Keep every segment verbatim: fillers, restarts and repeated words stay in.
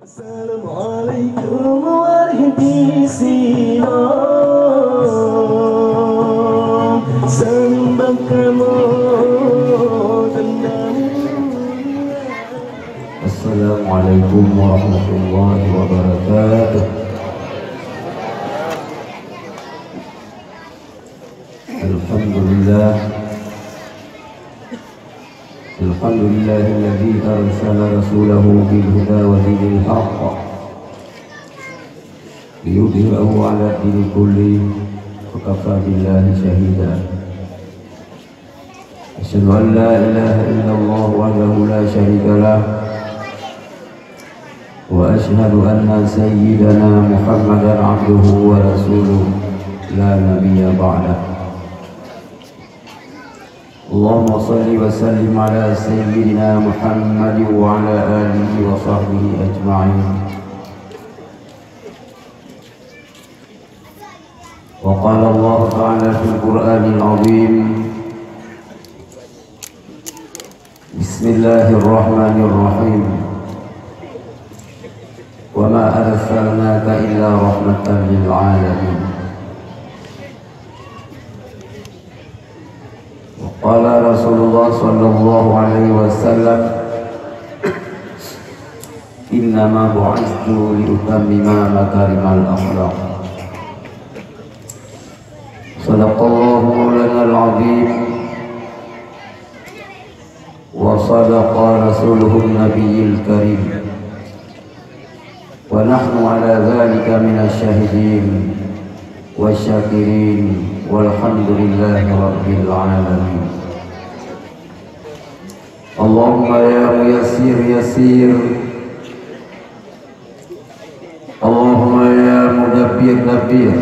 Assalamualaikum warahmatullahi wabarakatuh. Seumbang kamoe teuntang. Assalamualaikum warahmatullahi wabarakatuh. Alhamdulillah. Alhamdulillahilladzi arsala rasulahu bil huda wa dinil haqq liyudhhirahu 'ala dini kulli wa kafa billahi syahida. Asyhadu an la ilaha illallah wahdahu la syarika lah, wa asyhadu anna sayyidana Muhammadan abduhu wa rasuluh, la nabiyya ba'dah. Allahumma shalli wa sallim ala sayyidina Muhammad wa ala alihi wa sahbihi ajma'in. Wa qala Allahu ta'ala fil Qur'anil azim, Bismillahirrahmanirrahim. Wa ma arsalnaka illa rahmatan lil alamin. Wa qala Rasulullah sallallahu alaihi wasallam, "Innama bu'istu li utammima makarimal akhlaq." Sadaqallahu maulanal azim. Wa sadaqa rasuluhun nabiyil karim. Wa nahnu ala dzalika minasy syahidin wasyakirin, walhamdulillahi rabbil alamin. Allahumma ya muyassir yassir. Allahumma ya mudabbir dabbir.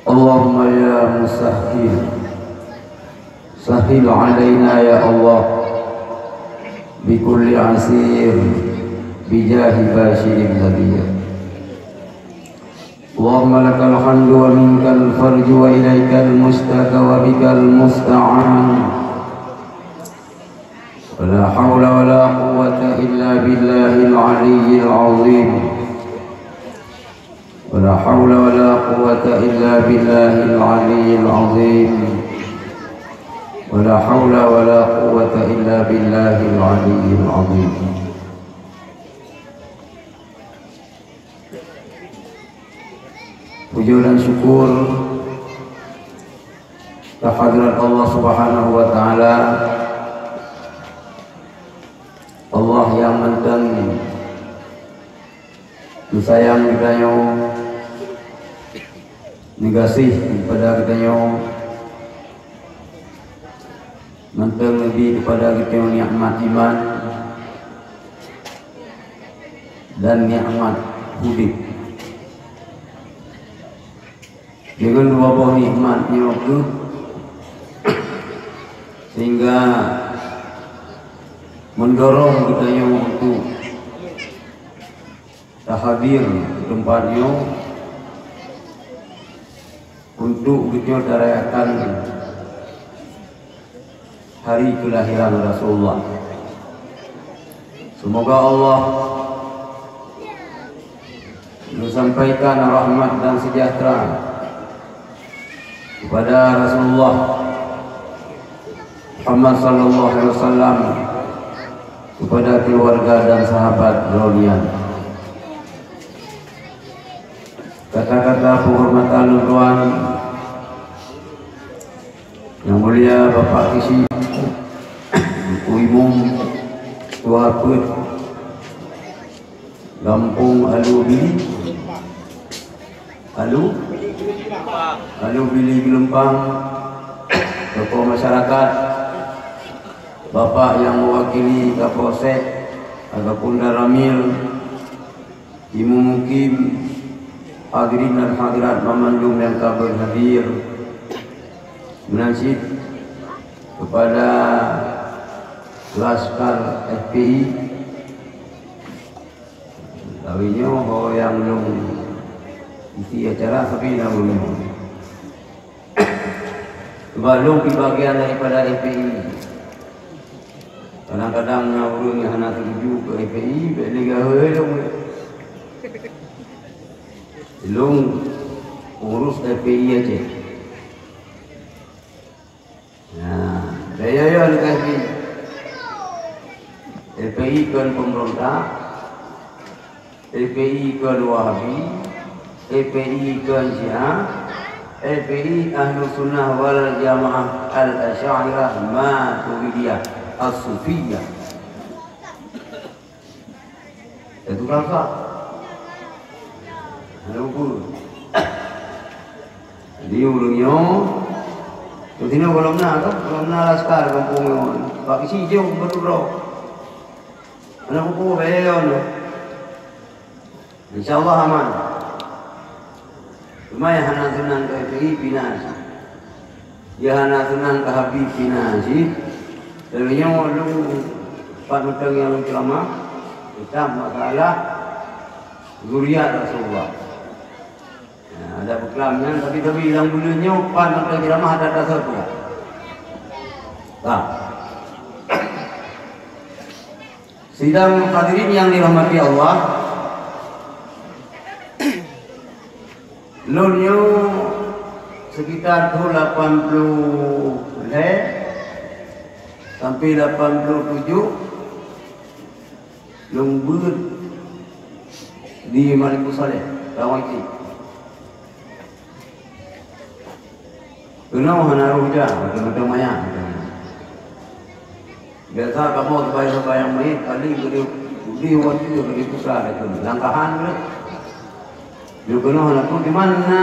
Allahumma ya musahhil, sahhil alaina ya Allah, bi kulli asir, bi jahi basyirin nadhir. Allahumma lakal hamdu wa minkal farju wa ilaikal mustaka wa bikal musta'an. Wa la haula wa la quwwata illa billahil aliyyil azim. Wa la haula wa la quwwata illa billahil aliyyil azim. Wa la haula wa la quwwata illa billahil aliyyil azim. Puja dan syukur keu hadrat Allah Subhanahu wa Ta'ala, Allah nyang mantong neusayang geutanyoe, neugaséh keupada geutanyoe, mantong neubri keupada geutanyoe nikmat iman dan nikmat udeb. Deungon dua boh nikmat nyoe kheueh sehingga meundorong geutanyoe untuk tahadir di teumpat nyoe untuk geutanyoe tarayakan hari kelahiran Rasulullah. Semoga Allah menyampaikan rahmat dan sejahtera kepada Rasulullah Muhammad sallallahu alaihi wasallam, kepada keluarga dan sahabat beliau. Kata-kata penghormatan lôn tuan, Yang mulia Bapak Keuchik, Teungku Imum, Ketua Peuet Gampông Alu Bili, Alu, Alu Bili Geulumpang, tokoh masyarakat, Bapak yang mewakili Kapolsek ataupun Danramil, Imum Mukim, hadirin dan hadirat banmandum nyang ka berhadir, meunan cit kepada Laskar F P I. Tapi nyoe ho nyang lôn isi acara, tapi na ulôn. Sebab lôn pih bagian daripada F P I. Kadang-kadang na ureuëng nyang hana setuju keu F P I, bèk lé gahôi lôn. Lôn urus F P I Aceh. Nah, daya-daya F P I. F P I kon pemberontak, F P I kon Wahabi, F P I kon Syiah, F P I Ahlus Sunnah wal Jamaah, Al-Asy'ariyah, Maturidiyah, As-Sufiyah. Satu bangsa. Hana peue. Jadi ureuëng nyoe, sinoe gohlom na kan, gohlom na laskar gampông nyoe. Bak isi jeuem beutudroe. Hana peue-peue, bèk lé nyoe. Insya Allah aman. Cuma nyang hana seunang keu F P I pih na cit. Nyang hana seunang keu Habib pih na cit. Lheueh nyoe lôn pat mantong nyang lôn ceuramah, teutab masalah zuriat Rasulullah. Nah, ada peuklam nyan, tapi, tapi lam buleuen nyoe pat mantong ceuramah ada dasar pula. Tah. Sidang hadirin yang dirahmati Allah, lôn nyoe sekitar tahun lapan puluh lhèe sampai lapan puluh tujoh lôn beuet di Malikussaleh, Rawang Item. Keunoe hana roh jak, mantong-mantong manyak. Biasa kamoe seubayang-seubayang miet, kali geudeh, geudeh watèe geudeh putra, langkahan geuh. Nyoe keunoe hana peue, cuman na,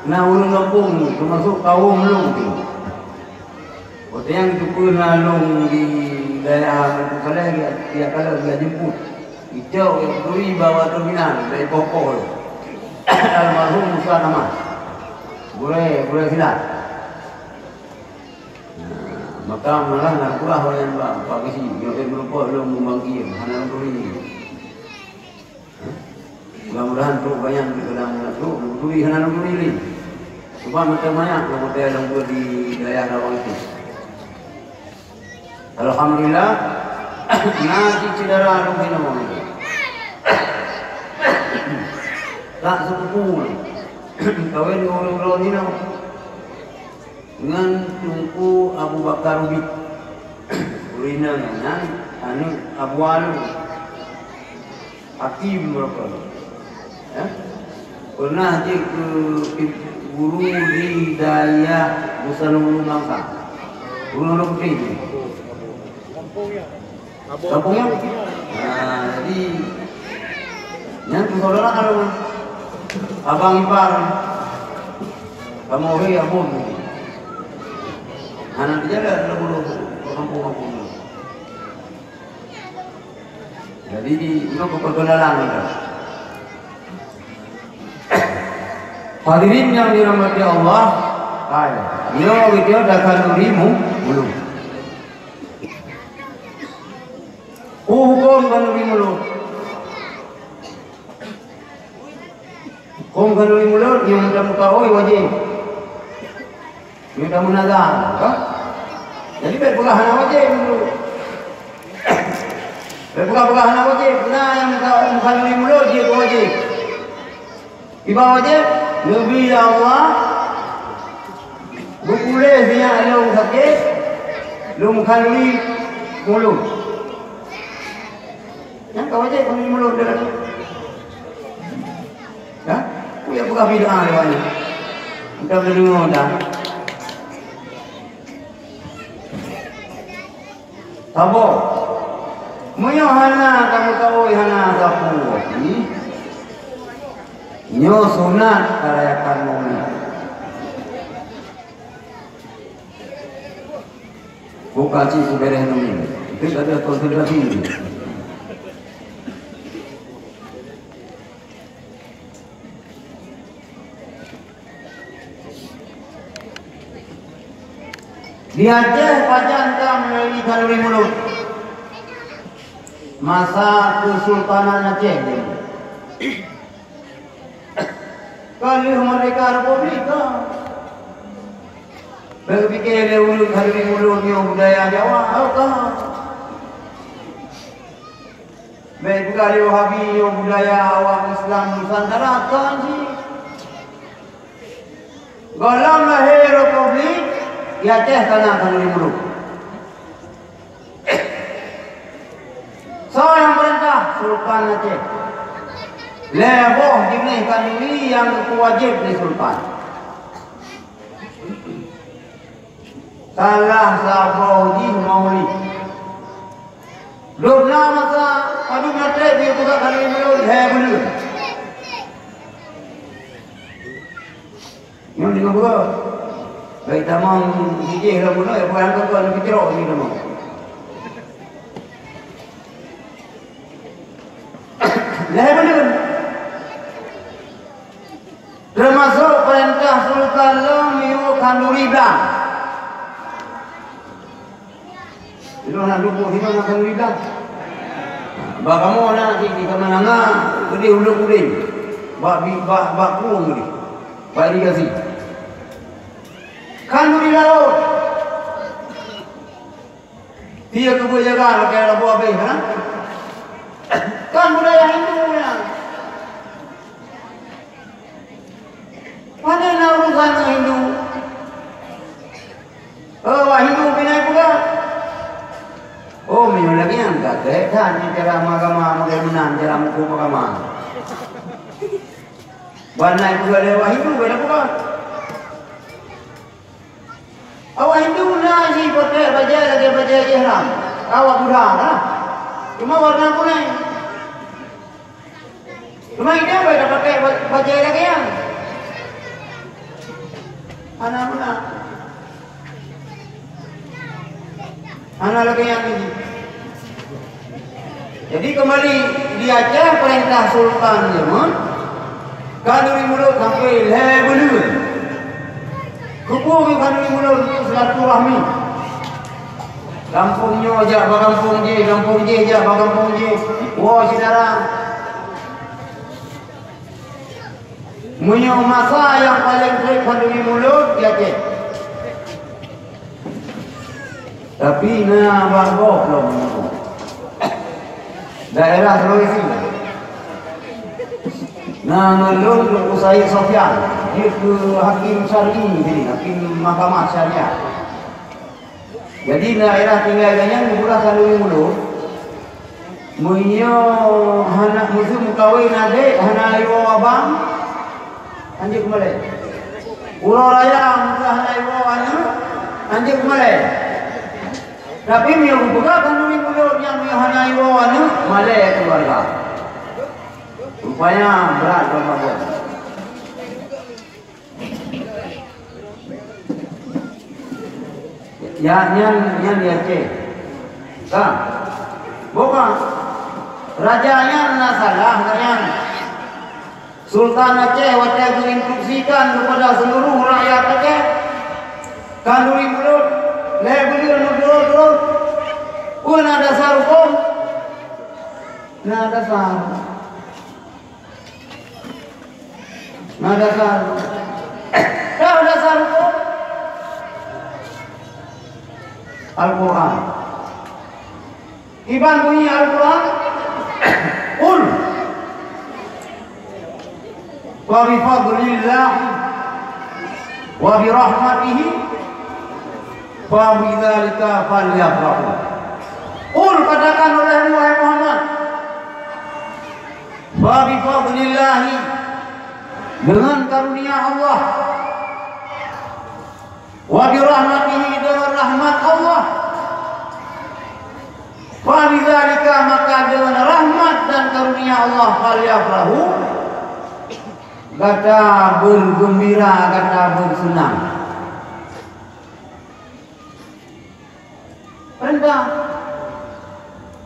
na ureueng gampông, teumasok kawôm lôn tu. Watèe nyan teupeue na lôn di dayah Malikussaleh, geujak, geujak kalon, geujak jemput. Icok, geuturi bak terminal, dari Poh-poh. Almarhum Musa Tama. Gurèe, gurèe silat. Nah, maka malah na peugah awaknyan bak, bak bisi, nyoe meureumpok lôn meubangkit, hana lôn turi. Mudah-mudahan trok banyak di dalam trok, lôn turi hana lôn turi lé. Sebab macam banyak lôn model lôn di dayah Rawang itu. Alhamdulillah, na cit syedara lôn inoe. Tak sepupu. Kawen ureueng droeneuh inoe. Ngon Teungku Abu Bakar Ubit. Ureueng inong nyan aneuk Abu Alu. Hakim meureuka. Ya? Pernah jeuet keu guru di dayah Busanulu Mangsa. Guru Putih. Kampung nyan? Nah, jadi, nyan tu saudara kan, abang ipar. Kamoe he abon. Hana dijaga dalam bulu kampung-kampung. Jadi, di, itu keperkenalan kita. Hadirin yang dirahmati Allah, hai, nyoe video dah khanuri mu, bulu. Peue hukôm khanuri mulod? Hukôm khanuri mulod nyang tamuka oi wajéb. Nyang tamunazar, ka? Jadi bèk peugah hana wajéb dulu. Bèk peugah-peugah hana wajéb. Na nyang ka-, khanuri mulod jeuet keu wajéb. Kiban wajéb, neubi lé Allah, beupuléh sinyak lôn sakét, lôn khanuri mulod. Nyan ka wajéb khanuri mulod dah. Dah? Peue nyang peugah bid'ah lé awaknyan. Entah teudeungoe dah. Saboh. Meunyoe hana kamoe taui hana sapeue, nyoe sunat karayakan maulid. Buka cit sibereh nyoe. Itu tak ada konsentrasi. Di Aceh pajan ka meulayeue khanuri mulod. Masa Kesultanan Aceh. Ka lheueh merdeka republik ka. Bèk pike lé ureueng khanuri mulod nyoe budaya Jawa, oh ka. Bèk peugah lé Wahabi nyoe budaya awak Islam Nusantara, kon cit. Gohlom lahé Republik, di Aceh ka na khanduri mulod. Soe nyang peurintah? Sultan Aceh. Lhèe boh jeunèh khanduri nyang geupeuwajéb lé sultan. Salah saboh jih Maulid. Lôn na masa padub na trép jih peugah khanduri mulod, lhèe buleuen. Nyoe deungoe beurô. Bèk tamong jijih lom bunoe, ya, peue nyang kon-kon geucrok jih tamong. Lhèe buleuen. Teumasok peurintah sultan lom yue khanduri blang. Ilôn hana luput hinoe nyang khanduri blang. Bak kamoe na cit di Kamananga, keudéh ulôn udeb. Bak bi-, bak, bak krueng keudéh. Bak irigasi. Khanduri laôt. Dia keubeue jaga lakèe laboh abéh, ha? Kan budaya Hindu nyan. Pane na urusan ngon Hindu? Oh, wak Hindu pih na peugah. Oh, meunyoe lagèe nyan ka trép that nyan cara agama, bagaimana cara meuhukôm agama. Ban na peugah lé wak Hindu, bèk na peugah. Awak Hindu na jipakai bajèe lagèe bajèe ihram. Awak Buddha na. Cuma warna kunéng. Cuma inong bèk tapakai ba-, bajèe lagèe nyan. Hana meunan. Hana lagèe nyan lagi. Jadi, keumbali di Aceh, peurintah sultan jameun, khanduri mulod sampoe lhèe buleuen. Keupeue khanduri mulod? Untuk silaturahmi. Gampông nyoe jak bak gampông jéh, gampông jéh jak bak gampông jéh. Woe syedara. Meunyoe masa nyang paleng trép khanduri mulod, ya, cit. Tapi na bak gob lom. Daerah Sulawesi. Na ngon lôn Teungku Said Sofyan, jeuet keu hakim syar'i sini, hakim mahkamah syariah. Jadi, daerah tinggai geuh nyan geupeugah khanduri mulod. Meunyoe hana, meuseu meukawen adék hana iwoe abang, hanjeuet keumalèe. Uroe raya meuseu hana iwoe aneuk, hanjeuet keumalèe. Tapi meunyoe geupeugah khanduri mulod nyan meunyoe hana iwoe aneuk, malèe keuluwarga. Rupanya brat lom abon. Ya, nyan, nyan di Aceh. Ka. Bukan. Raja nyan na salah nyan. Sultan Aceh watèe geuinstruksikan kepada seluruh rakyat Aceh, khanduri mulod, lhèe buleuen, dua buleuen, peue na dasar hukôm? Na dasar. Na dasar. Ka dasar hukôm? Al-Quran. Kiban bunyi Al-Quran? Qul. Fa bi fadlillah wa bi rahmatihi fa bi dzalika falyafrahu. Qul, katakan olehmu, wahai Muhammad, "Fa bi fadlillahi," dengan karunia Allah, "wa bi rahmatihi," dengan rahmat Allah, "fa bi dzalika," maka dengan rahmat dan karunia Allah, "falyafrahu," gata bergembira, gata bersenang. Peurintah.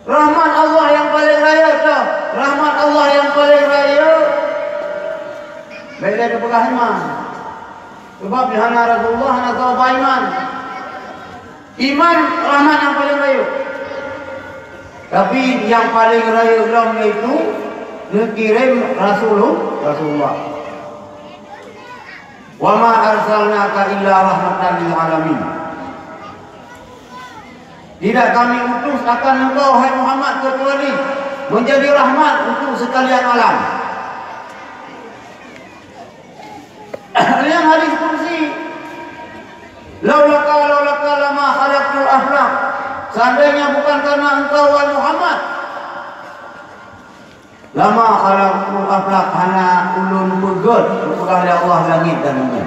Rahmat Allah nyang paleng rayeuk toh. Rahmat Allah nyang paleng rayeuk. Bèk lé tapeugah iman. Sabab di hana Rasulullah hana soe iman. Iman rahmat nyang paleng rayeuk. Tapi nyang paleng rayeuk lom yaitu neukirém Rasulul-, Rasulullah. "Wa ma arsalnaka illa rahmatan lil alamin." Tidak Kami utus akan engkau, hai Muhammad, kecuali menjadi rahmat untuk sekalian alam. Yang hadis kursi, "Laulaka, laulaka lama khalaqtul aflak." Seandainya bukan karena engkau, wahai Muhammad, lama khalaqtul aflak, hana ulôn peugét, peugah lé Allah langit dan bumi.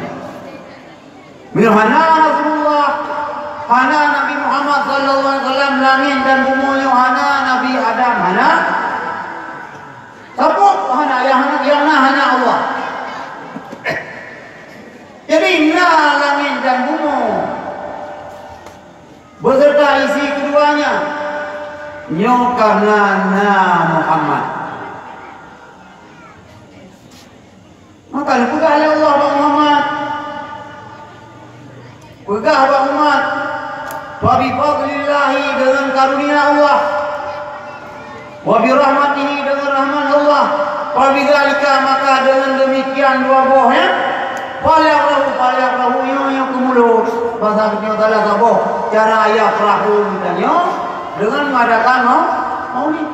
Meunyoe hana Rasulullah, hana Nabi Muhammad sallallahu alaihi wasallam, langit dan bumoe nyoe hana, Nabi Adam hana, sapeue hana, nyang hana, nyang na hana Allah. Jadi na langit dan bumoe beserta isi keduanya, nyoe karena na Muhammad. Maka geupeugah lé Allah bak Muhammad, peugah bak umat, "Fa bi fadlillahi," deungon karunia Allah, "wa bi rahmatihi," deungon rahmat Allah, "fa bidzalika," maka deungon demikian dua boh nyan, "falyafrahu," "falyafrahu," nyoe, nyoe keumulot. Bahasa geutanyoe salah saboh cara yafrahu geutanyoe deungon mengadakan mau-, maulid.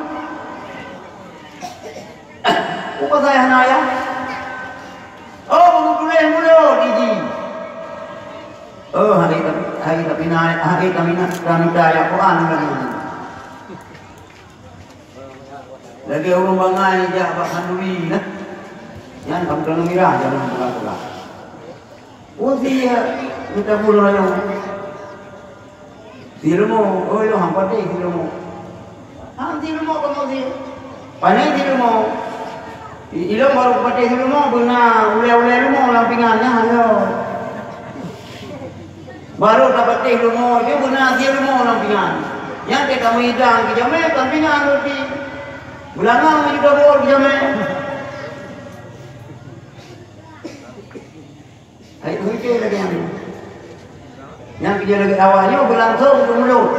Peue pasai hana ayah? Oh, beutôi mulod iji. Oh, hari tapi, hari tapi na, hari kami na, kami ta ayat Quran kan. Lagèe ureueng bangai jak bak khanduri nah. Nyan kamoe keuneuk mirah jalan pulang-pulang. Oh, si, ya, minta pulang rayeuk. Sileumô, oh, ilôn han patéh sileumô. Han sileumô kamoe si. Pané sileumô. I-, ilôn barô patéh sileumô, beuna ulèe-ulèe leumô lam pingan nyan, yo. Barô tapatéh leumô, jeuet beuna sileumô lam pingan. Nyan teuka meudang keu jamé, lam pingan roti. Beulangöng meunyoe tabôh keu jamé. Hai, peumiké lagèe nyan. Nyang keu lagèe awak nyoe beulangsong keu mulod.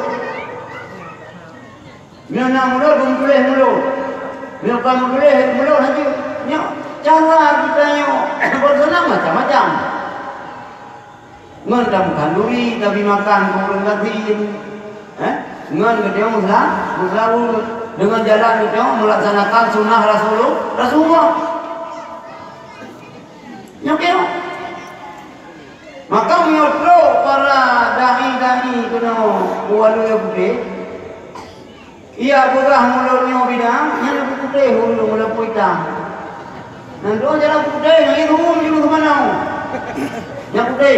Meunyoe na mulod, beumeutuléh mulod. Meunyoe ka meutuléh mulod, hana jeuet. Nyoe cara geutanyoe beurseunang macam-macam. Ngon tameukanuri, tabi makan keu ureueng gasien. Eh? Ngon geutanyoe meusa-, meusahur. Deungon jalan geutanyoe meulaksanakan sunnah Rasulul-, Rasulullah. Nyoe keuh. Maka meunyoe trok para dai-dai keunoe u Waluya Putéh, iya peugah mulod nyoe bidang, nyan leubeh putéh ureueng, walaupun itam. Nyan droe jalan putéh, nyan ruweueng jinoe keumanö. Nyan putéh.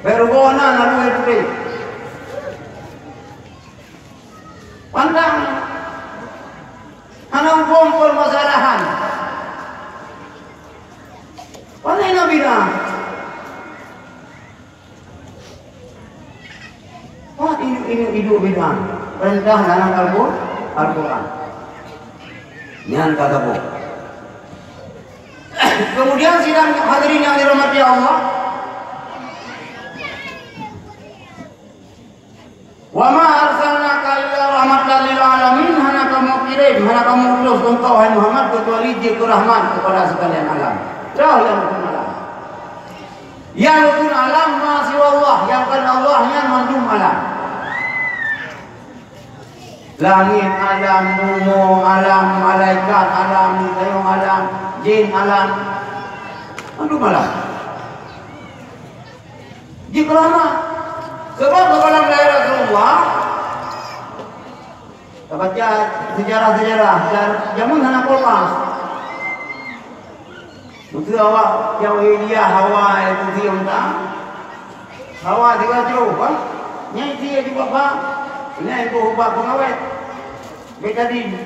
Bèk rugoe na, na ruweueng putéh. Pandang. Hana huköm permasalahan. Pane Nabi na? Wah, ingat-ingat hidup bid'ah. Perintah dalam Al-Qur-, Al-Quran. Nyan kata boh. Kemudian sidang hadirin yang dirahmati Allah, "Wa ma arsalnaka illa rahmatan lil alamin," hana kamoe kirém, hana kamoe utus engkau, hai Muhammad, kecuali jeuet keu rahmat kepada sekalian alam. Dah nyang rukun alam. Nyang rukun alam ma siwa Allah, nyang kon Allah nyan mandum alam. Langét alam, bumoe alam, malaikat alam, gayong alam, jin alam. Mandum alam. Jeuet keu rahmat. Sebab geukalon lé Rasulullah, tabaca sejarah-sejarah, dan jameun hana kulkas. Beutôi awak jak u India, hawa, eh, kusi unta. Hawa sigoe jroh, bah. Nyan isi jubah, bah. Nyan iboh ubak pengawét. Betadin.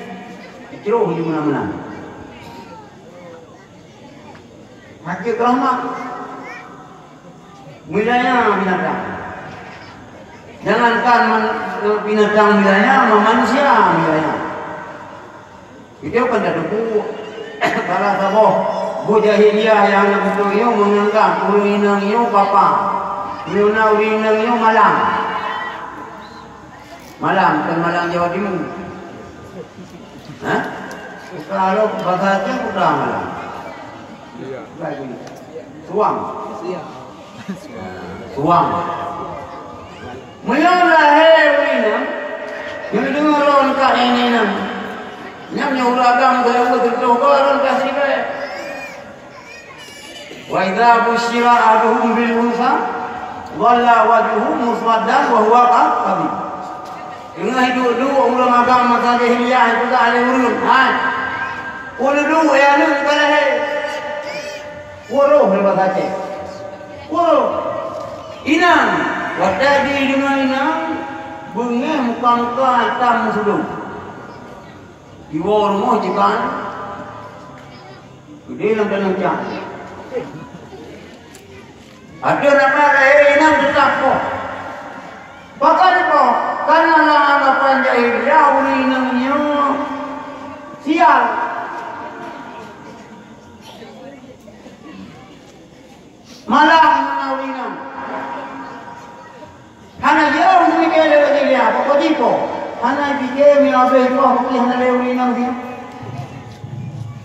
Jroh di meunan-meunan. Hana jeuet keu rahmat. Meulaya binatang. Jangankan man-, binatang meulaya, ma-, manusia meulaya. Itu kan dah teupeu. Salah saboh buet jahiliyah nyang na beutôi nyoe meunganggap ureueng inong nyoe papa. Meunyoe na ureueng inong nyoe malang. Malang, bukan malang Jawa Timur. Hah? Kalau bahasa Aceh, kuta malang. Iya. Baik, ini. Suang. Iya. Suang. Meunyoe lahé ureueng inong, nyoe deungoe lôn ka inong. Nyan nyang ureueng agam geuyue teuntèe goe lôn kasih bèe. Wa idza busyira ahaduhum bil unsa, dhalla wajhuhu muswaddan wa huwa kadhib. Teungoh duek-duek ureueng agam masa jahiliyah, jipeugah lé ureueng, "Hai, peue duek, ya, aneuk ka lahé?" Peue roh lé basa Aceh. Peue roh. Inong, watèe jideungoe inong, beungèh muka-muka itam meusudong. Jiwoe rumoh jiban, keudéh lam danau cang. Ateueh nama lahé inong teutap poh. Pakon poh? Kareuna lam anggapan jahiliyah ureueng inong nyoe sial. Malam na ureueng inong. Hana jeuet meupiké lé ureueng inong, pokok jipo. Hana piké, mi abéh poh putih hana lé ureueng inong sih.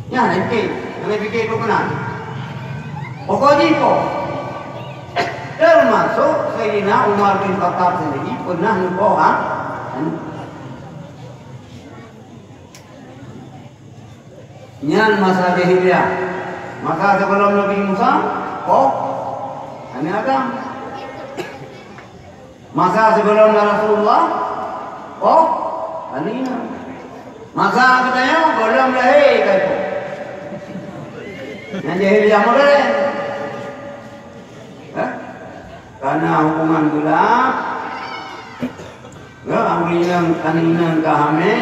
Nyan, hana piké, hana piké keu meunan. Pokok jipo. Teumasok Saidina Umar bin Khattab sendiri pernah neupoh, ha? Nyan masa jahiliyah. Masa sigohlom Nabi Musa, poh, aneuk agam. Masa sigohlom Rasulullah, poh, aneuk inong. Masa geutanyoe, gohlom lahé ka poh. Nyan jahiliyah modern. Hah? Kareuna hubungan geulap, ya, ureueng inong, aneuk inong ka hamé,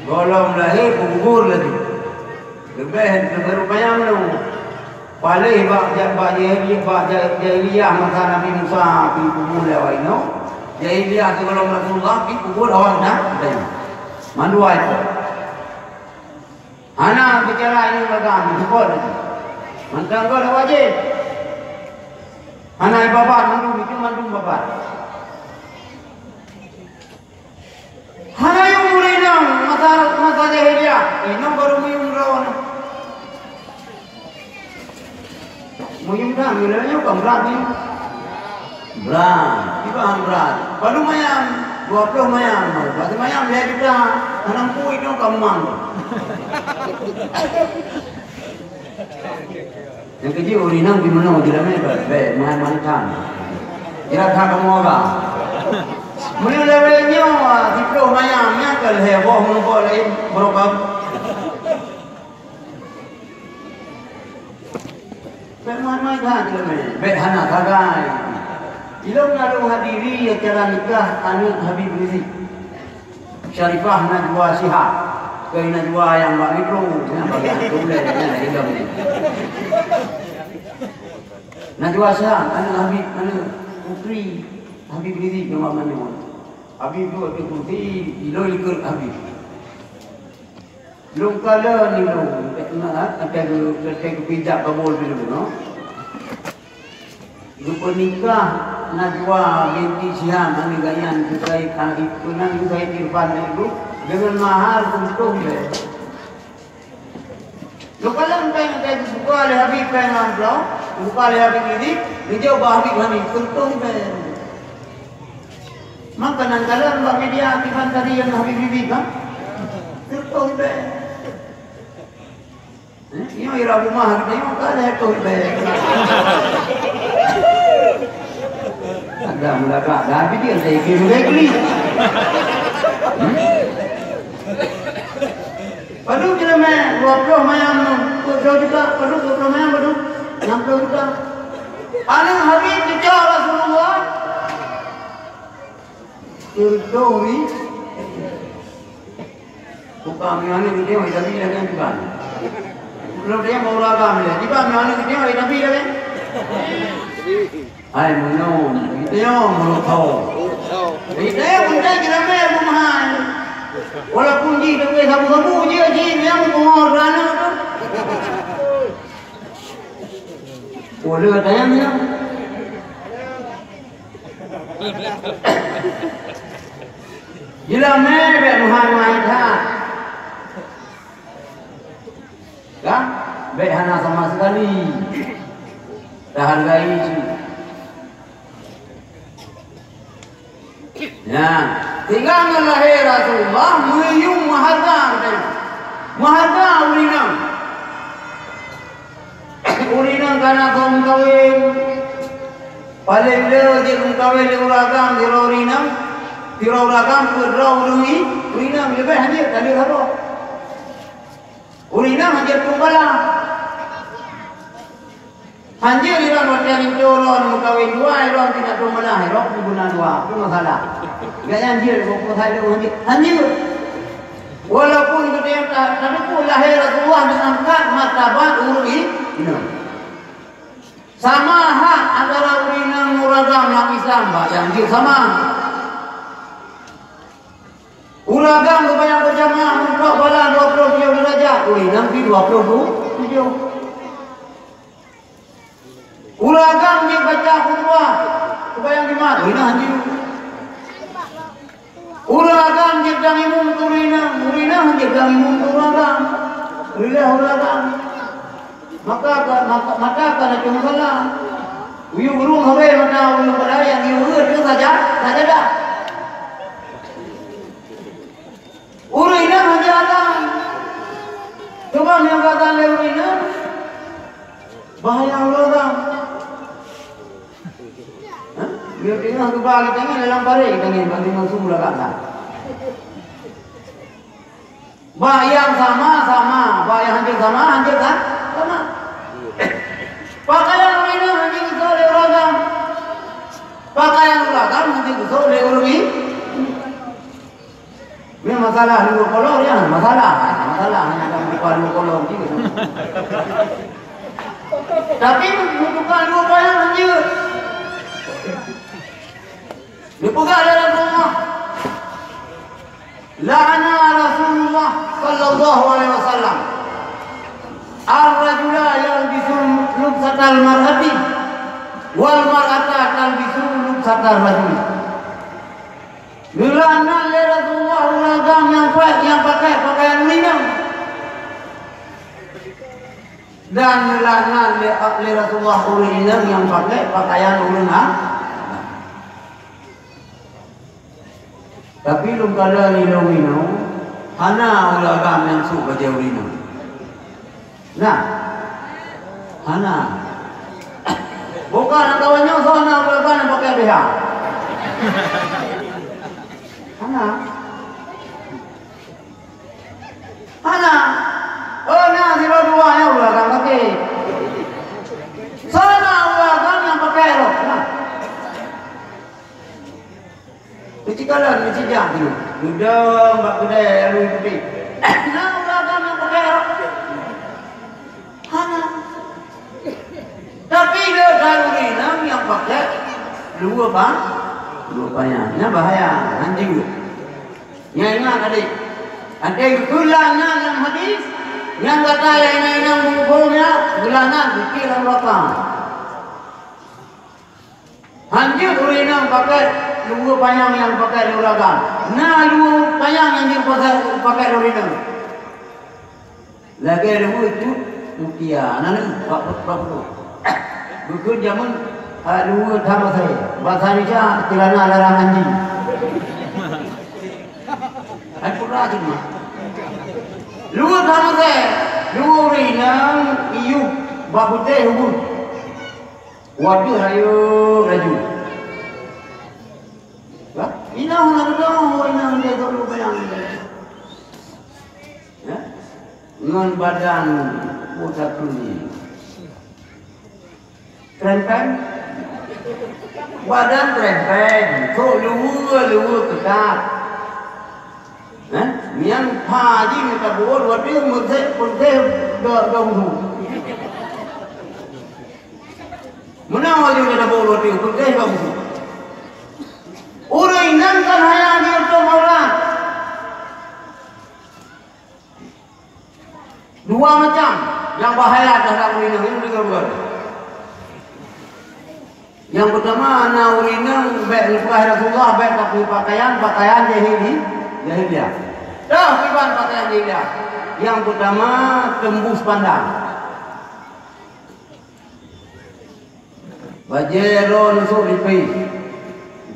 gohlom lahé, peugubur laju. Leubeh, leubeh rupanya meunyoe. Paléh bak ja-, bak jahili-, bak ja-, jahiliyah masa Nabi Musa, pi kubur lé awak inong. Jahiliyah sigohlom Rasulullah, pi kubur awak inong. Mandua itu. Hana bicara inong agam, jipot laju. Mantong goe wajéb. Hana ibabat mandum, itu mandum babat. Hana yum ureueng inong masa, masa jahiliyah. Inong baru meuyum droeneuh. Meuyum that, meuyum nyoe kan brat meuyum. Brat, kiban brat. Padum mayam, dua ploh mayam. Berarti mayam lhèe juta. Hana mampu inong ka mang. Nyang keujeuet ureueng inong di meunoe jeulamé bèk, bèk meuhan-meuhan that. Kira that kamoe agam. Meunyoe lewat nyoe, siploh mayam, nyan ka lhèe boh meunyoe laén beurokam. Bèk meuhan-meuhan that jeulamé, bèk hana sagai. Ilôn na lôn hadiri acara nikah aneuk Habib Rizik. Syarifah Najwa Shihab. Keu Najwa nyang bak mikro, nyan bagi aneuk ulèe, nyan ilôn ni. Najwa Shihab, aneuk Habib, aneuk putri Habib Rizik nyang bak manyang. Habib tu, tu kursi, ilôn likot Habib. Lôn kalon ilôn, na, na, na, na, na, bijak kabul ilôn, no? Geupeunikah Najwa binti Shihab aneuk gobnyan keu Said Arif, keu nan keu Said Irfan Said Group, deungon mahar seureutoh ribèe. Lôn kalon péng, péng geubuka lé Habib péng lam amplop, geubuka lé Habib Rizik, geujok bak Habib Hanif seureutoh ribèe. Maka nan kalon bak media kiban tadi nyang Habib Rizik kan? Seureutoh ribèe. Eh, nyoe ira rumah geutanyoe ka lhèe toh ribèe. Ada mulaka dah video saya kira mulai beli. Hmm? Padum jeulamé, dua ploh mayam, dua ploh juta, padum dua ploh mayam, padum enam ploh juta. Aneuk Habib teucok Rasulullah. Seureutoh ribèe. Buka meunyoe aneuk geutanyoe, tapi lagèe nyan kiban. Belum dia mau ureueng agam lé. Kiban meunyoe aneuk geutanyoe, tapi lagèe nyan. Hai meunyoe, geutanyoe meureutoh. Geutanyoe pun tak kira mé pun hai. Walaupun jih tapi sabu-sabu jih, jih yang pengaruh aneuk tu. Boleh tanya dia. Jeulamé bèk meuhai-meuhai that. Kan? Bèk hana sama sekali tahargai cit. Nah, sehingga ngon lahé Rasulullah meuyum meuhareuga geutanyoe. Meuhareuga ureueng inong. Ureueng inong ka na gob meukawen. Paléng le jeuet meukawen lé ureueng agam sidroe ureueng inong. Sidroe ureueng agam peuet droe ureueng i-, ureueng inong leubeh hanjeuet, hanjeuet saboh. Ureueng inong hanjeuet tueng bala. Hanjeuet lôn watèe nyan lôn meukawen dua, lôn tidak tueng bala, lôn pun guna dua, peue masalah. Gobnyan jeuet, kok peue salah lôn hanjeuet. Hanjeuet. Walaupun geutanyoe ta-, tateupeue lahé Rasulullah meuangkat martabat ureueng i-, inong. Sama hak antara ureueng inong ngon ureueng agam lam Islam, bah nyang jeuet sama. Ureueng agam geubayang beujamaah meurumpok bala dua ploh tujoh deurajat, ureueng inong pih dua ploh tujoh. Ureueng agam jeuet baca khutbah seumayang Jumat, ureueng inong hanjeuet. Ureueng agam jeuet dang imum keu ureueng inong, ureueng inong jeuet dang imum keu ureueng agam. Reulah ureueng agam. Maka ka, maka, maka ka na cuma salah. Uyueng ureueng habéh mata uyueng padahai nyang yue reuet saja, saja dah. Ureueng inong hanjeuet azan. Coba meunyoe ka azan lé ureueng inong, bahaya ureueng azan. Hah? Meunyoe teungoh geuba geutanyoe dalam paréh geutanyoe, bak teungoh su lagak azan. Bak nyang sama, sama. Bak nyang hanjeuet sama, hanjeuet sa-, sama. Pakaian ureueng inong hanjeuet geusok lé ureueng agam. Pakaian ureueng agam hanjeuet geusok lé ureueng i-, Ni masalah dua kolor ya, masalah. Masalah hanya ada bukan dua kolor gitu. Tapi bukan dua payah je. Dipeugah dalam rumah. La'ana Rasulullah sallallahu alaihi wasallam ar-rajula yalbisu lubsatal mar'ati wal mar'ata talbisu lubsatar rajul. Neulaknat lé Rasulullah ureueng agam nyang pake, nyang pakai pakaian ureueng inong. Dan neulaknat lé, lé Rasulullah ureueng inong nyang pakai pakaian ureueng a-, Tapi lôn kalon lé ureueng inong, hana ureueng agam nyang sôk bajèe ureueng inong. Nah, hana. Bukan lam kawan nyoe soe na ureueng agam nyang pakai B H. Hana. Hana. Oh, na sidroe dua nyang ureueng agam pakai. Soe na ureueng agam nyang pakai rok. Nah. Meusikalon, meusijan tu. Geudong bak keudè alui putéh. Na ureueng agam nyang pakai rok? Hana. Tapi le ureueng inong nyang pakai luweue pa-, luweue panyang. Nyan bahaya, hanjeuet. Nyan ingat adik. Adik geukheun laknat lam hadis, nyang gata nyang inong-inong muphom nyan, geulaknat, geutiek lam neuraka. Hanjeuet ureueng inong pakai luweue panyang nyang pakai lé ureueng agam. Na luweue panyang nyang jeuet pakai, pakai lé ureueng inong. Lagèe luweue cut mutia, na neu, bak, bak, bak. Geukheun jameun, a, luweue thamasé. Bahasa Indonesia, celana larangan jih. Hai pura cuma. Luweue thamasé, luweue ureueng inong iyup bak putéh ubit. Watèe rayeuk laju. Bah, inong na geudong, inong dia dulu bayang. Ya? Ngon badan buta kuning. Krempeng. Badan krempeng, kok luweue, luweue keutat. Eh? Nyang pha jih meutabôh, watèe meusé, meusé do, do wudhu. Meunan laju gata boh roti, peugah bak musoh. Ureueng inong kan hana jitôp aurat. Dua macam nyang bahaya terhadap ureueng inong, nyoe deungö bukan. Nyang peutama, na ureueng inong bèk leupah Rasulullah, bèk tapeupakean, pakean jahili-, jahiliyah. Toh kiban pakean jahiliyah. Nyang peutama, teumbus pandang. Bajèe droeneuh sôk lipéh.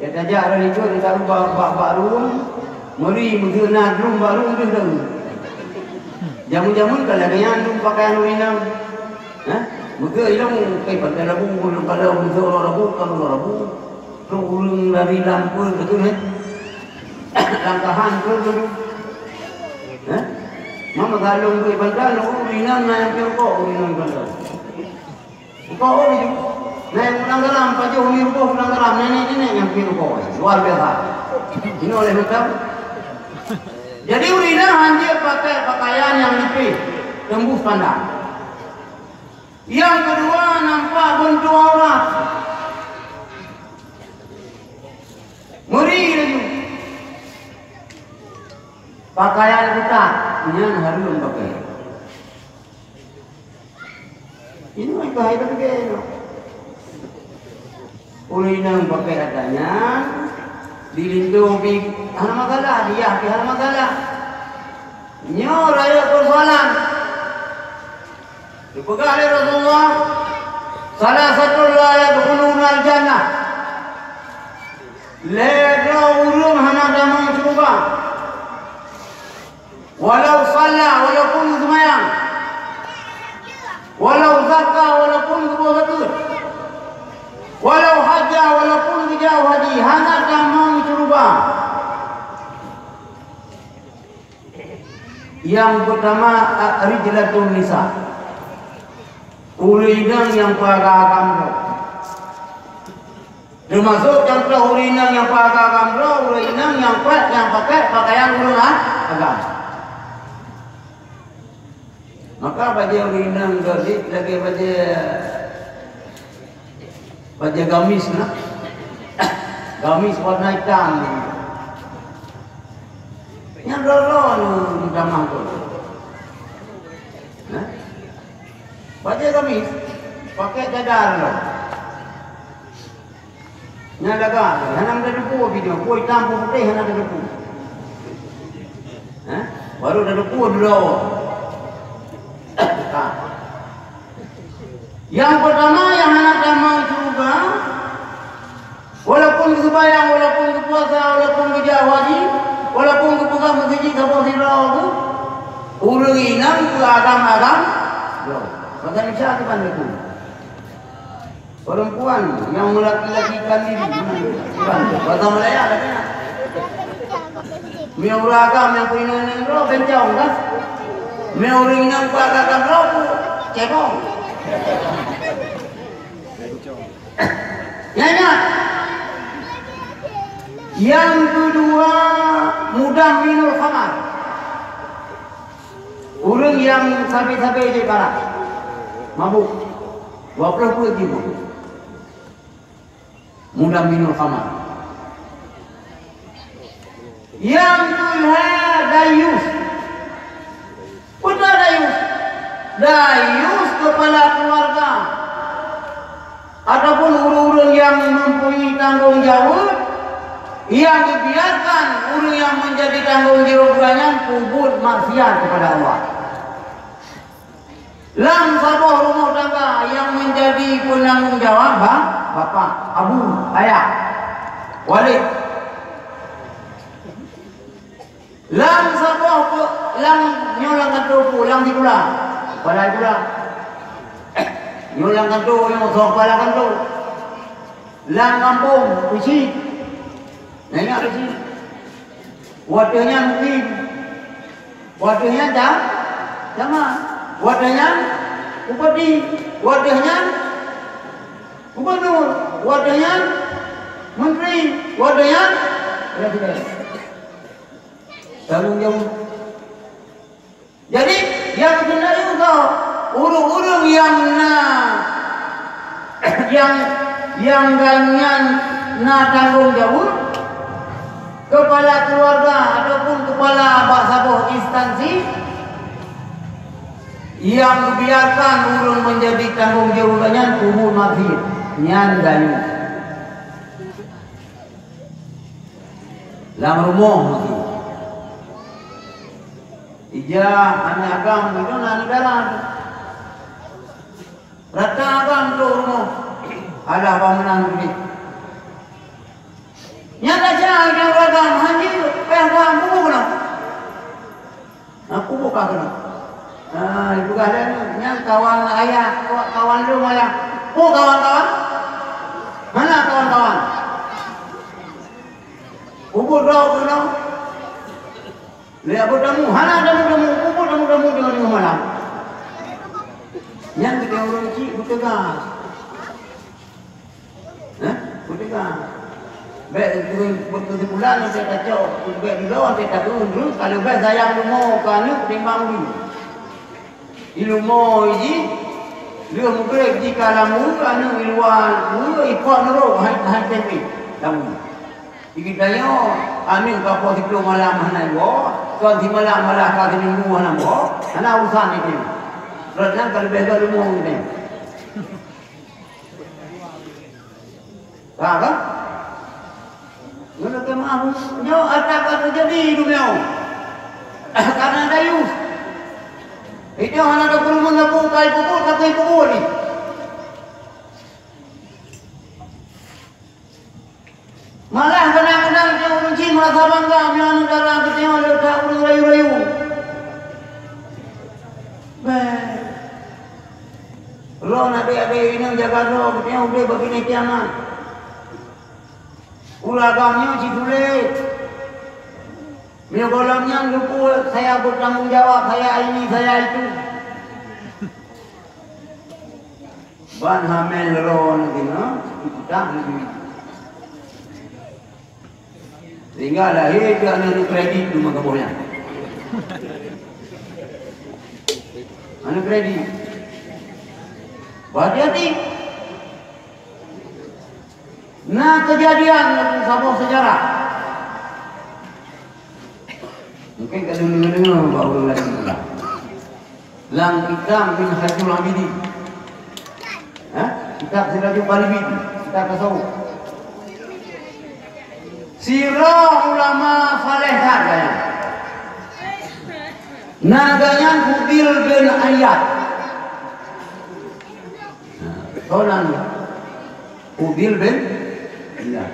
Gata jak rot likot, gata bak, bak, bak rueng, meuri meuseue na drum bak rueng deuh deuh. Jameun-jameun ka lagèe nyan dum pakaian ureueng inong. Hah? Meukeue ilong kai pantai labu, ulôn kala ulôn uroe rabu, ka uroe rabu. Trok ureueng lari lam peue beutôi, hah? Langkahan trok dulu. Hah? Mama galong duit bantal, ureueng inong na nyang piôh kok, ureueng inong bantal. Buka ureueng. Nah, ureueng dalam, pajoh umi ruboh ureueng dalam, nenek-nenek nyang piôh kok. Luar biasa. Inoe lé mantap. Jadi, ureueng inong hanjeuet pakai pakaian nyang nipéh, teumbus pandang. Nyang keudua, nampak beuntuk aurat. Meuri laju. Pakaian ketat, nyan hareuem pakai. Ini mah bahaya betul ke? Ureueng inong pakai adat nyan, di linto pih hana masalah, di yah pih hana masalah. Nyoe rayeuk persoalan. Dipeugah lé Rasulullah, "Salasatun la yadkhulunal jannah." Lhèe droe ureueng hana tamong syeuruga. Walau shalla, walaupun geuseumayang. Walau zakka, walaupun geuboh zakeuet. Walau hajja, walaupun geujak haji, hana tamong syeuruga. Nyang peutama, a-, rijlatun nisa. Ureueng inong nyang peuagam-agam droe. Teumasok contoh ureueng inong nyang peuagam-agam droe, ureueng inong nyang peuet, nyang pakai pakaian ureueng a-, agam. Maka bajèe ureueng inong gohlét lagèe bajèe, bajèe gamis na. Gamis warna itam. Nyan droe-droe nyoe meutamah tu. Nah. Bajèe gamis, pakai cadar lom. Nyan lagak, hana meuteupeue video, peue itam, peue putéh hana teupeue. Hah? Baru teupeue dulu. Ha. Nyang peutama nyang hana tamong syeuruga, walaupun geuseumayang, walaupun geupuasa, walaupun geujak haji, walaupun geupeugah meuseujid saboh sidroe, ureueng inong peuagam-agam droe. Bahasa Indonesia tu kan betul. Perempuan yang melaki-lakikan diri. Bahasa Malaya katanya. Meunyoe ureueng agam nyang peuinong-inong droe, beuncong, kan? Meunyoe ureueng inong peuagam droe, cebong. Nyan, nyan. Nyang keudua, mudamminul khamar. Ureueng nyang sabe-sabe jih parak, mabök, dua ploh peuet jih mabök. Mudamminul khamar. Nyang keulhèe, dayus. Peue dayus? Dayus, keupala keuluwarga ataupun ureueng-ureueng nyang mempunyai tanggong jaweueb, nyang dibiarkan ureueng nyang menjadi tanggong jaweueb geuh nyan peubuet maksiat kepada Allah. Lam saboh rumoh tangga nyang menjadi peunanggong jawab ba-, bapak, abu, ayah, walid. Lam saboh pe-, lam nyoe lam kantô peue, lam sikula, kepala sikula. Nyoe lam kantô, nyoe soe kepala kantô. Lam gampông, usi. Nah, ingat usi. Watèe nyan mukmin. Watèe nyan ca-, camat. Watèe nyan bupati. Watèe nyan gubernur. Watèe nyan menteri. Watèe nyan presiden. Tanggong jaweueb. Jadi, nyang keuneuk yue, ureueng-ureueng nyang na, nyang, nyang gobnyan na tanggong jaweueb, keupala keuluwarga ataupun keupala bak saboh instansi, nyang geubiarkan ureueng menjadi tanggong jaweueb nyan peubuet maksiat, nyan dayus. Lam rumoh meuti. Ija aneuk agam, itu na negara tu. Rata agam tu rumoh. Alah bangunan gede. Nyang raja nyang agam, hanya payah agam, bubu kena. Aku buka kena. Ah, ipeugah lé nyan kawan ayah, kawan lôn ayah. Oh, kawan-kawan? Mana kawan-kawan? Ubit droe keunoe. Lé Abu Tamu, hana tamu-tamu, ubit tamu-tamu teungoh-teungoh malam. Nyan keuneuk ureueng chik beuteugas. Hah? Beuteugas. Bèk keusimpulan nyang tacok, bèk dudoe nyang takheun, ka leubeh sayang rumoh keu aneuk timbang ureueng. Ilumoe jih, lheueh mugreb jih ka lam ueh, aneuk iluwa ueh, ipot nurot hai, hai tempe lam ueh. Di geutanyoe, aneuk ka poh siplôh malam hana iwoe, kon simalam malah ka siminggu hana iwoe, hana urusan itu. Rot nyan ka leubeh gét ilumoe geutanyoe. Ka, kan? Nyoe lakèe meu'ah, nyoe ata ka teujadi dunia. Karena dayus. Itu hana ada peureumeun sapeue, kai peubuet, sapeue peubuet ni. Malah kadang-kadang ureueng chik meurasa bangga meunyoe aneuk dara geutanyoe le that ureueng rayu-rayu. Bèk. Lôn adék-adék inong jaga droe geutanyoe udeb bak Beuneuk Kiamat. Ureueng agam nyoe cit sulet. Meunyoe gohlom nyan geupeu, saya bertanggung jawab, saya ini, saya itu. Ban hamé leuroe nyoe, kita lagi. Sehingga lahé keu aneuk kredit teuma keuboh nyan. Aneuk kredit. Berhati-hati. Na keujadian lam saboh seujarah. Mungkin ka deungoe-deungoe bak ureueng laén. Lam kitab Minhajul Abidin. Ha? Kitab Sirajul Talibin, kitab tasawuf. Sidroe ulama saleh that geuh nyan. Nan geuh nyan Fudil bin Iyad. Nah, soe nan Fudil bin Iyad.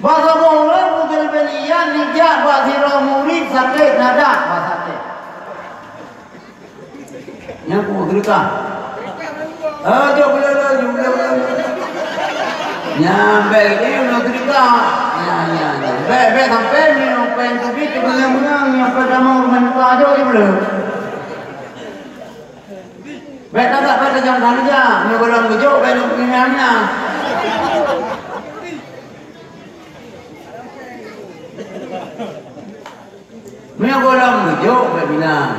Bak saboh uroe Fudil bin Iyad neujak bak sidroe murit sakét nadak bak sakét. Nyan ku seudeukah. Eh, jok beuleue, jok beuleue. Nyan bèk, eh, nyan seudeukah. Nyan, nyan, nyan. Bèk, bèk sampai nyoe péng teubiet teubeungang-beungang nyang peurtama rumoh muka jok jok beuleue. Bèk tagak, bèk tajam that neujak, meunyoe gohlom geujok, bèk lôn peuingat-ingat. Meunyoe gohlom geujok, bèk bilang.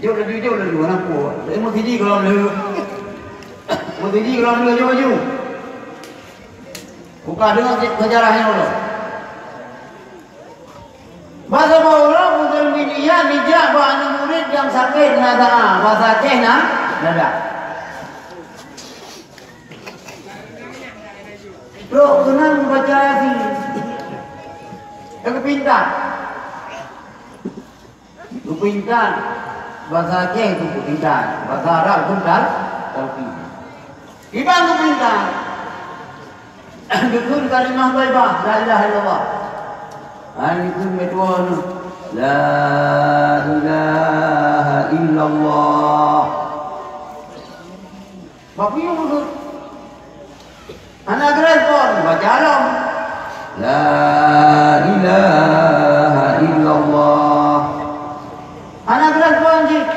Jok laju, jok laju, hana peue. Tapi meusiji gohlom lheueh. Meusiji gohlom lheueh, jok laju. Buka deungon seujarah nyoe ulôn. Bak saboh uroe Fudil bin Iyad neujak bak aneuk murit nyang sakét nadak, bak sakét na, nadak. Trok keunan baca Yasin. Ka geupintar. Geupintar. Basa Aceh tu geupintar. Basa Arab tu tal-, talqin. Kiban geupintar. Geukheun kalimah thaibah, la ilaha illallah. Hai geukheun meutuah, la ilaha illallah. Bak peue geukheun? Hana geurespon, baca lom. La ilaha illallah. Hana geurespon cit.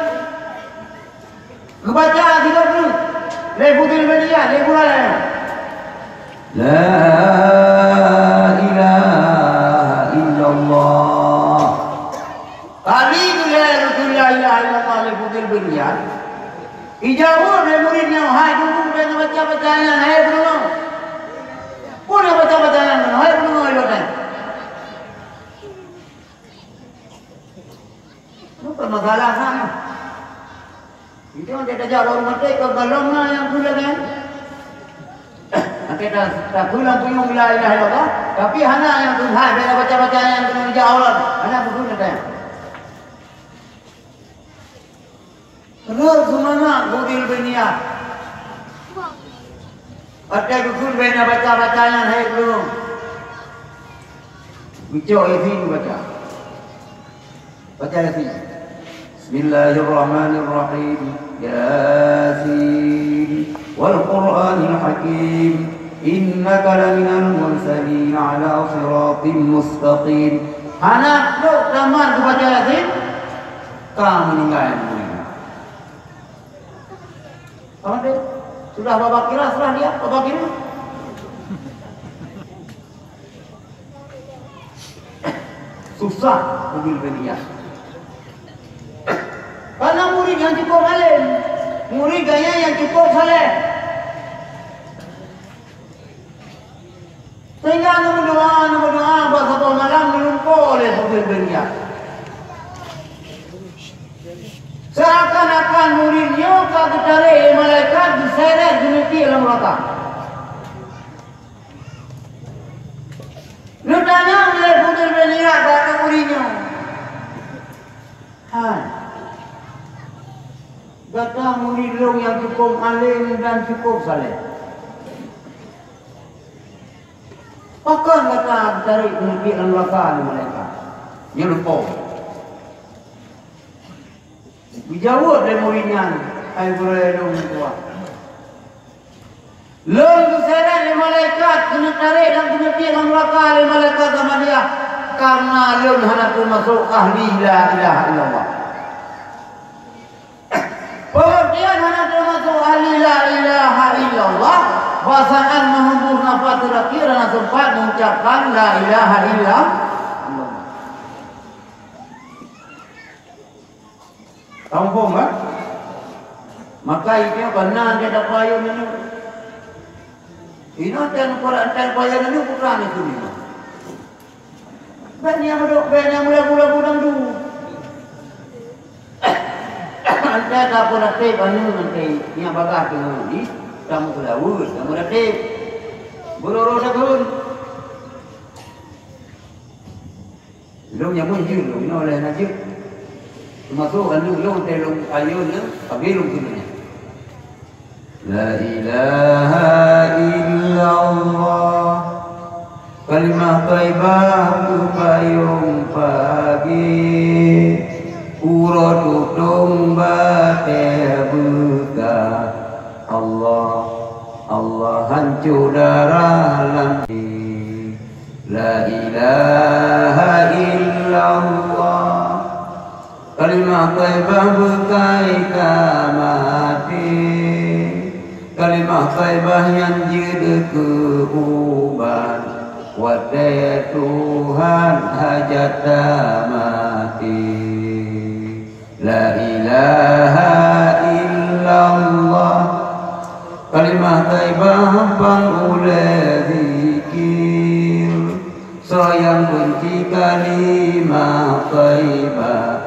Geubaca sidroe treuk. Lé Fudil bin Iyad, lé gurèe. La ilaha illallah. Kali keulhèe geukheun la ilaha illallah lé Fudil bin Iyad, ijaweueb lé murit nyan, "Hai Guru, peue nyang baca-baca nyan, hai Guru?" "Peue nyang baca-baca nyan, hai Guru?" Bukan masalah sana. Itu yang kita jawab orang mati, kalau belum na nyang keu lagèe nyan. Kita, kita pulang punyung la ilaha illallah, tapi hana nyang keu hai, bila baca-baca nyang keu dijak Allah, hana betul kata. Terus semangat Fudil bin Iyad. Até geukheun bèk na baca-baca nyan hai Guru. Geucok Yasin baca. Baca Yasin. Bismillahirrahmanirrahim. Yasin. Wal Qur'anil Hakim. Innaka laminal mursalin ala siratim mustaqim. Hana trok tamat geubaca Yasin, ka meuninggai murit. Ka maté. Sudah babak kira, sudah dia babak kira. Susah Fudhail bin Iyad. Karena murid nyang cukup alim, murid gaya nyang cukup saleh. Sehingga neumeudoa, neumeudoa bak saboh malam neulumpoe lé Fudhail bin Iyad. Seakan-akan murid nyoe ka geutarek lé malaikat, geuseret geumeupiek lam neuraka. Neutanyong lé Fudhail bin Iyad bak murid nyoe, "Hai, gata murid lôn nyang cukup alim dan cukup saleh. Pakon gata geutarek geumeupiek lam neuraka lé malaikat?" Nyoe lumpoe. Geujaweueb lé murit nyan, "Hai gurée lôn nyang tuha, lôn geuseret lé malaikat keuneuk tarek dan keuneuk piek lam neuraka lé malaikat Zamaniah, kareuna lôn hana teumasok ahli la ilaha illallah." Pengertian hana teumasok ahli la ilaha illallah, bak saát meuhembus nafas teurakhir hana sempat mengucapkan la ilaha illallah. Kamoe phom, kan? Maka itu beuna dia dapat ayat nyoe. Inoe tan Quran tan ayat nyoe bukan itu ni. Banyak mudok, banyak mula-mula gudang tu. Ante tak pernah tip anu nanti yang bagah tu di kamu kelawut, kamu dah tip. Beroro tahun. Lôn nyang meuh jeuet lôn, inoe lé na jeuet. Teumasok aneuëk lôn, teuh lôn ayôn nyan, sabe lôn keunoe nyan. La ilaha illallah, kalimah thaibah keu payong pagé, uroe tutong batée beuka. Allah, Allah hanco darah lam La ilaha illallah, kalimah thaibah beukai ka maté, kalimah thaibah nyan jeuet keu ubat watée Tuhan hajat tamaté. La ilaha illallah, kalimah thaibah pang ulée zikir. Soe nyang beunci kalimah thaibah,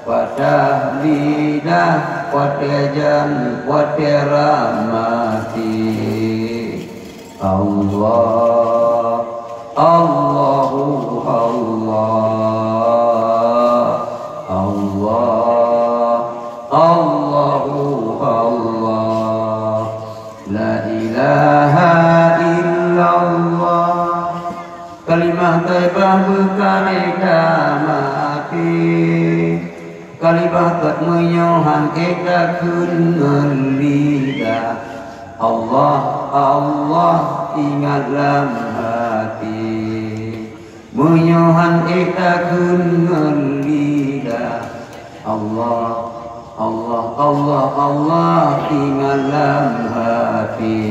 patah lidah, watée jan, watée rhah maté. Allah, Allahu Allah, Allah, Allahu Allah, la ilaha illallah, kalimah thaibah beukai ka maté. Kalimah thaibah meunyoe han ék takheun ngon lidah, Allah, Allah ingat lam até. Meunyoe han ék takheun ngon lidah, Allah, Allah, Allah, Allah ingat lam até.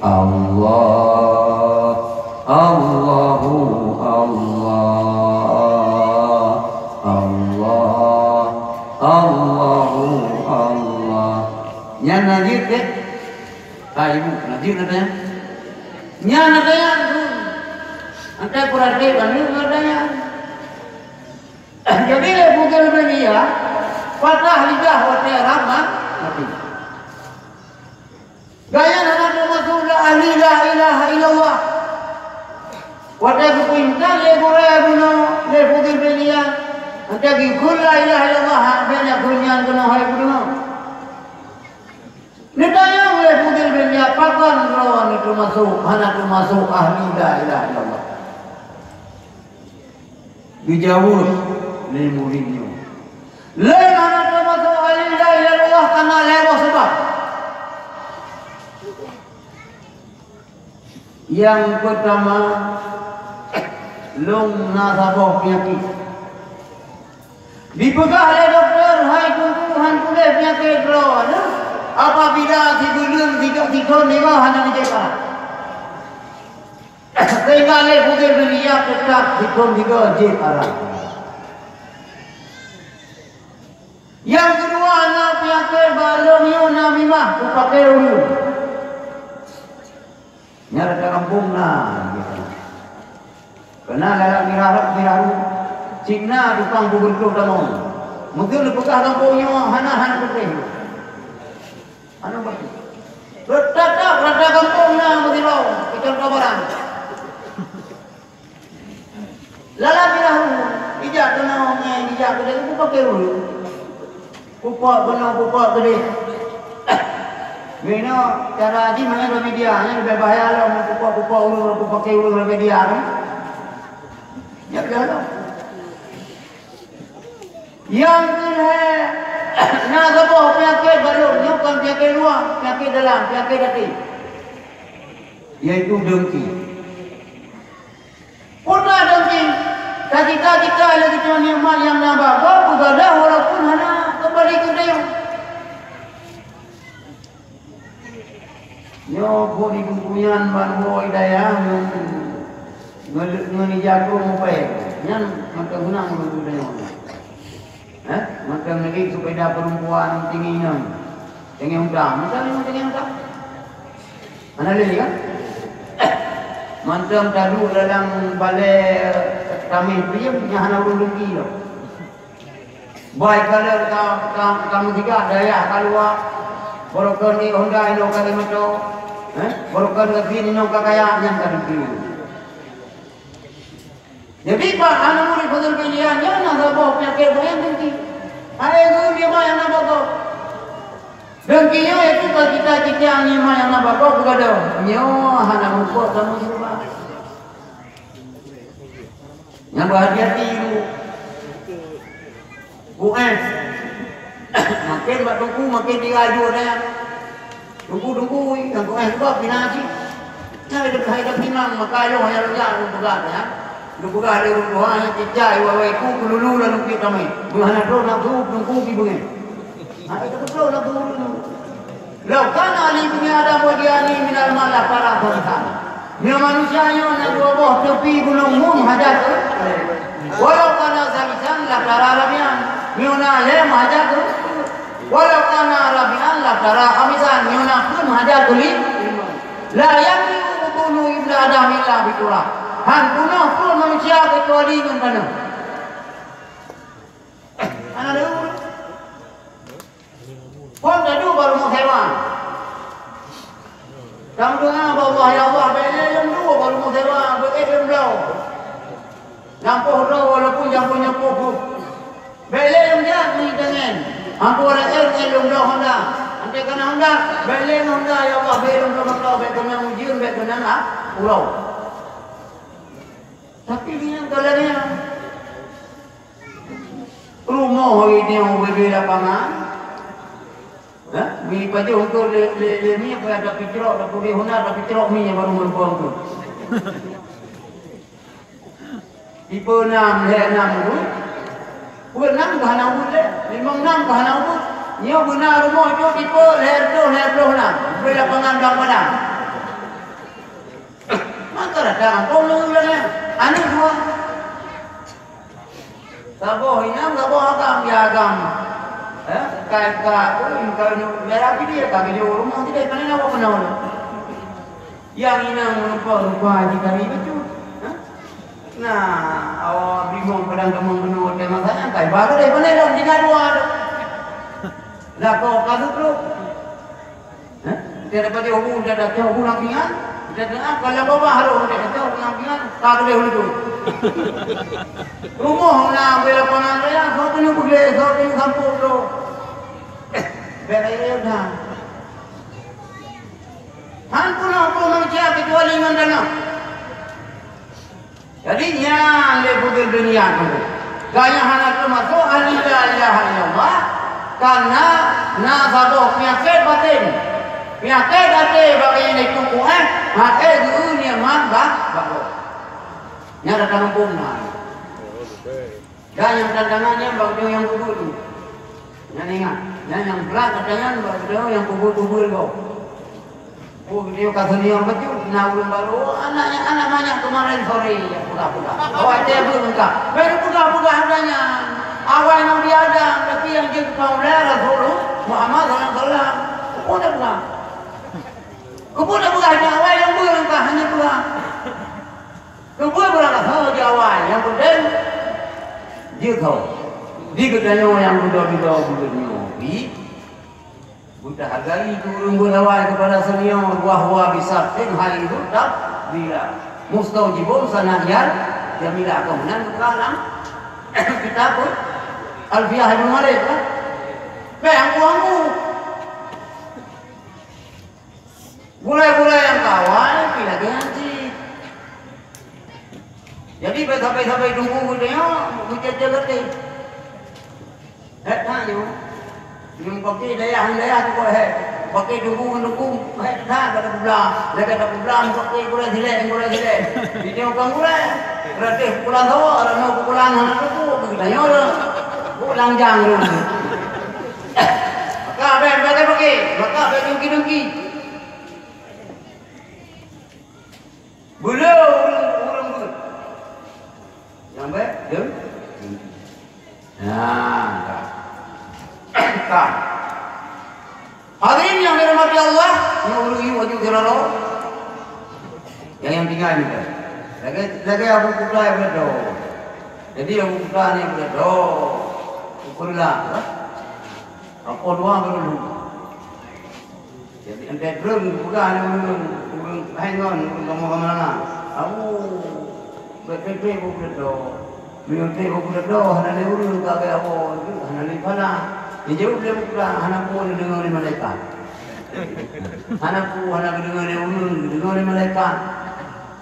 Allah, Allahu Allah, Allah, Allahu Allah. Nyan na jeuet deh. Hai ibu, na jeuet na tanya. Nyan na tanya tu. Antai pura deh bani na tanya. Jadi lé Fudhail bin Iyad patah lidah watée rhah maté. Gaya hana teumasok la ahli la ilaha illallah. Watée geupeuintat lé gurée bunoe lé Fudhail bin Iyad, watée geukheun la ilaha illallah, hana banyak kheun nyan keunoe hai bunoe. Neutanyong lé Fudhail bin Iyad, pakon droe neuteumasok, hana teumasok ahli la ilaha illallah. Geujaweueb, Lé murit nyoe. Lé hana teumasok ahli la ilaha illallah kana lhèe boh sabab. Nyang peutama, lôn na saboh peunyakét. Dipeugah lé dokto, hai Teungku, han puléh peunyakét droe nyoe, apabila sibuleuen tiga sikon nyoe hana jeuet arah. Sehingga lé Fudel bin Iyad teutap sikon tiga jeuet arah. Nyang keudua, na peunyakét bak lôn nyoe namimah, kupakè ureueng. Nyan rata gampông na. Keunan lalak mirah rot, mirah rot. Cit na tukang beubeureutoh tamong. Mungken neupeugah gampông nyoe hana, hana puteh. Hana puteh. Rot tatap rata gampông na meusidroe, kecontoh barang. Lalak mirah rot, ijak keunoe ngon ijak keudeh, kupakè ureueng. Pupok keunoe, pupok keudeh. Meunoe cara jih mangat bak media, nyan leubeh bahaya lom, pupok-pupok ureueng, pupok ureueng lam media kan. Nyan leubeh lom. Nyang keulhèe, na saboh peunyakét bak lôn, nyoe kon peunyakét luwa, peunyakét dalam, peunyakét até. Yaitu dengki. Peue na dengki? Tacita-cita lagèe nyoe nikmat nyang na bak gob, beugadôh walaupun hana keumbali keu geutanyoe. Nyoe phon ibu nyan ban woe dayah ngon, ngon, ngon ija krueng mupèe. Nyan mantong seunang ureueng geutanyoe. Hah? Mantong lagèe sepeda perempuan tinggi nyan. Tinggi unta. Mantong tinggi unta. Hana lé kan? Mantong taduek dalam balèe tamèh priem nyang hana ureueng dengki lom. Bai ka lheueh ka, ka, ka meusiga dayah ka luwa, barokon di Honda inoe ka di moto, eh? Barokon geusie inoe ka kaya, nyan ka dengki. Jadi, bak aneuk murit Fadhil bin Iyad nyan na saboh peunyakét nyang dengki. Hai guru, nyoe ma nyang na bak gob. Dengki nyoe yaitu cita-cita nyang ma nyang na bak gob geugadôh. Nyoe hana mupok kamoe di rumoh. Nyang beuhati-hati dulu. Ku éh. Makin bak teungku, makin dilaju ada nyang. Teungku-teungku, nyang ku éh juga pina cit. Nah, itu hai dah pinang, maka ayo hanya rujak lu peugah ya. Lu peugah ada ureueng tuha nyang cicai wawai ku, ku lulu lalu pi kami. Meuhana tu nak tu, teungku pi beungéh. Nah, itu betul nak tu. Lau kana li bani Adam wadiani minal ma la tara salisan. Meunyoe manusia nyoe na dua boh teupi gunong mun hajat, walau kana salisan la tara rabian. Meunyoe na lhèe hajat, walau kana rabian la tara khamisan. Meunyoe na peuet hajat li, la yamli'u butunu ibni Adam illa biturab. Han peunoh peuet manusia keucuali ngon tanoh. Hana lé ureueng. Phon tadu bak rumoh sewa. Tameudoa bak Allah, "Ya Allah, bèk lé lôn duek bak rumoh sewa, bèk lé lôn bloe. Lampôh droe walaupun jambo nyoe pôh-pôh. Bèk lé lôn jak meuitangen. Ambo raya ngon lôn bloe Honda. Antée kana Honda, bèk lé ngon Honda, ya Allah, bèk lôn bloe moto, bèk keunong ujeuen, bèk keunong, ah, uroe." Tapi nyan ka lagèe nyan. Rumoh hari nyoe ubé-bé lapangan. Hah? Mi pajoh engkau lé, lé, lé mi apa ada picrok, ada pudeh huna, ada picrok mi yang baru merupa engkau. Tipe enam, lhèe enam tu. Peuet enam ka hana ubit lé, limong enam ka hana ubit. Nyoe beuna rumoh tu tipe lhèe reutôh, lhèe ploh enam. Ubé lapangan blang padang. Maka datang ampôn lôn lagèe nyan. Aneuk dua. Saboh inong, saboh agam, ya agam. Eh, kai ka, oi, kai nyoe, daerah pidie ka geujok rumoh sideh, pane na buet keunoe. Nyang inong rupa-rupa jitari bacut. Eh? Nah, awak bingung kadang-kadang keunoe watèe masa nyan, kai ba keudeh, pane lom tinggai dua tu. Lakoe ka duek-duek. Hah? Dia dapat dia hubung, dia dah tahu hubung lam pingan. Dia dah, ah, kalau babah harus, dia dah tahu hubung lam pingan, tak boleh hubung. Rumoh na bela pangan raya, so tu nyubuh deh, so tu sampuk tu. Eh, bela raya dah. Han pun apa manusia kecuali ngon dana. Jadi, nyan lé bukan dunia tu. Gaya hana teumasuk ahli la ilaha illallah, karena na saboh peunyakét batén. Peunyakét até bak gaya nyan itu kuéh, maté geu nikmat bah bagoe. Nyan datang mumpung na. Dan nyang tantangan nyan bak ureueng nyang peubuet tu. Nyan ingat, nyan nyang brat tantangan bak ureueng nyang peubuet-peubuet gob. Oh, geutanyoe ka senior bacut, na ureueng barô, anak nyan, anak manyak keumarin sore, ya, peugah-peugah. Awai teuh beuet meungka. Bèk peugah-peugah awai nyan. Awai Nabi Adam, tapi nyang jeuet keu Maulana Rasulullah Muhammad sallallahu alaihi wasallam. Keupeue tapeugah? Keupeue tapeugah nyan awai nyang beuet meungka, hana peugah. Keupeue beurangkasoe jih awai, nyang peunteng jeuet ho. Di geutanyoe nyang dudoe-dudoe buleuen nyoe, bi Beutahargai tu ureueng beulawai keupada senior, bahwa bisa teuhai hidup tak bila. Mustaujibun sanad yar jamila, keu meunan teuka lam kitab Alfiah Ibnu Malik, kan? Bèk angku-angku. Gurèe-gurèe nyang ka awai pi lagèe nyan cit. Jadi bèk sabai-sabai tunggu geutanyoe meucécé geutanyoe. Hék that nyoe. Nyang paké dayah ngon dayah tu kok hék. Paké tunggu ngon tunggu, hék that ka tapeublah. Lagèe tapeublah paké gurèe silek ngon gurèe silek. Di nyoe kon gurèe. Ratéh pukulan sawa, ranoe pukulan hana teupeue, geutanyoe lom. Bôh lanjang lom. Maka bèk, bèk paké, maka bèk dengki-dengki. Beuleue ureueng, ureueng beuet. Nyang bèk deung. Nah, ka. Ka. Hadirin nyang dirahmati Allah, nyoe ureueng yue aju sira lom. Nyang, nyang tinggai nyoe. Lagèe, lagèe Abu Kuta nyang beudôh. Jadi Abu Kuta nyang beudôh. Ukur lah, kan? Apa dua baru. Jadi, entah droen geupeugah lé ureueng, ureueng laén ngon ureueng kamoe Kamananga. Abu, bèk trép-trép bak buleuen droe. Meunyoe trép bak buleuen droe, hana lé ureueng ka geuwoe, hana lé phala. Jijaweueb lé buka, hana peue neudeungoe lé malaikat. Hana peue, hana geudeungoe lé ureueng, geudeungoe lé malaikat.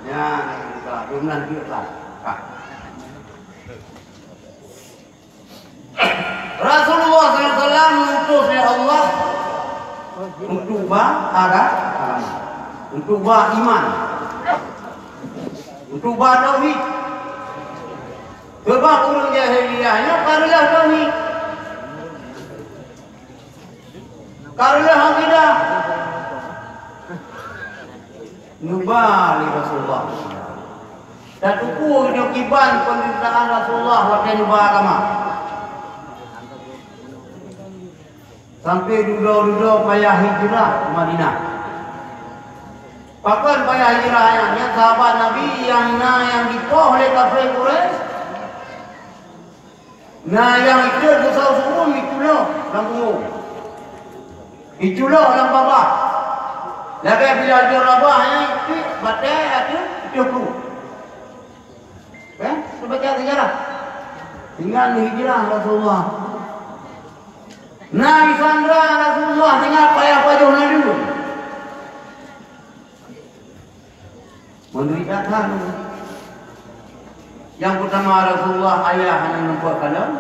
Nyan, buka, dua bulan jeuet lah. Ka. Rasulullah sallallahu alaihi wasallam diutus lé Allah untuk ba aga-, agama, untuk ba iman, untuk ba tauhid. Sebab ureueng jahiliyah nyoe ka reuloh tauhid. Ka reuloh akidah. Neuba lé Rasulullah. Tateupeue nyoe kiban peundeuritaan Rasulullah watèe neuba agama. Sampai dudoe-dudoe payah hijrah ke Madinah. Pakon payah hijrah nyan? Nyan sahabat Nabi nyang na nyang jipoh lé kafé Quraisy. Na nyang itot beusaboh-saboh iculo lam punggong. Iculo lam babah. Lagèe Bilal bin Rabah nyan itot batèe ateueh itot kru. Kan? Teubaca sejarah. Tinggai hijrah Rasulullah. Na isandra Rasulullah tinggai payah pajoh na dua. Menderita that. Nyang peutama Rasulullah ayah hana numpok kalon.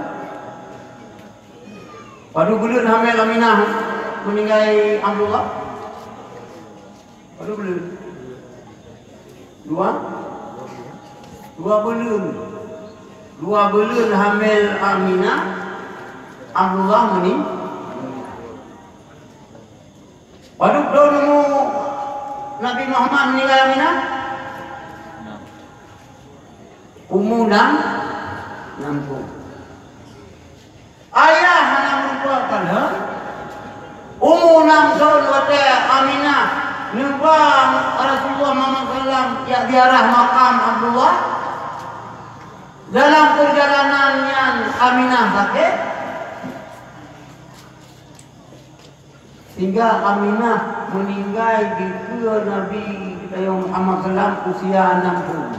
Padub buleuen hamil Aminah meuninggai Abdullah? Padub buleuen? Dua? Dua buleuen. Dua buleuen hamil Aminah, Abdullah meuning-, Padub droe neumeu Nabi Muhammad meuninggai Aminah? Umu nam, nam thon. Ayah hana meureumpok kalon. Umu nam thon watèe Aminah neuba Rasulullah Muhammad sallallahu alaihi wasallam jak ziarah makam Abdullah. Dalam peurjalanan nyan Aminah sakét. Sehingga Aminah meuninggai dikeue Nabi geutanyoe Muhammad sallam usia nam thon.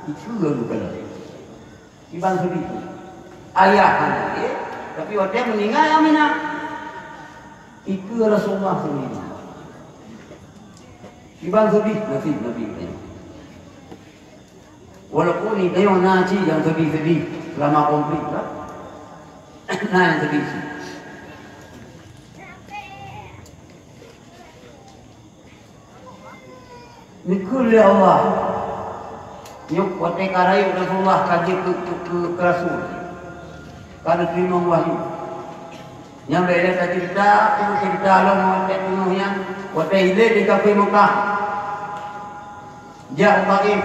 Dikeue geutanyoe. Kiban seudeh. Ayah hana, eh? Tapi watèe meuninggai Aminah, dikeue Rasulullah sendiri. Kiban seudeh nasib Nabi geutanyoe. Walaupun geutanyoe na cit nyang seudeh-seudeh. Lama konflik lah. Nah, yang sedih sih. Nikeu lé Allah. Nyoe watée ka rayeuk Rasulullah ka jeuet keu, keu, keu, keu Rasul. Ka neuteurimong wahyu. Nyang lé-lé ka cerita, cerita lom watée teungoh nyan, watée ilée di kafé Mekah. Jak u Taif.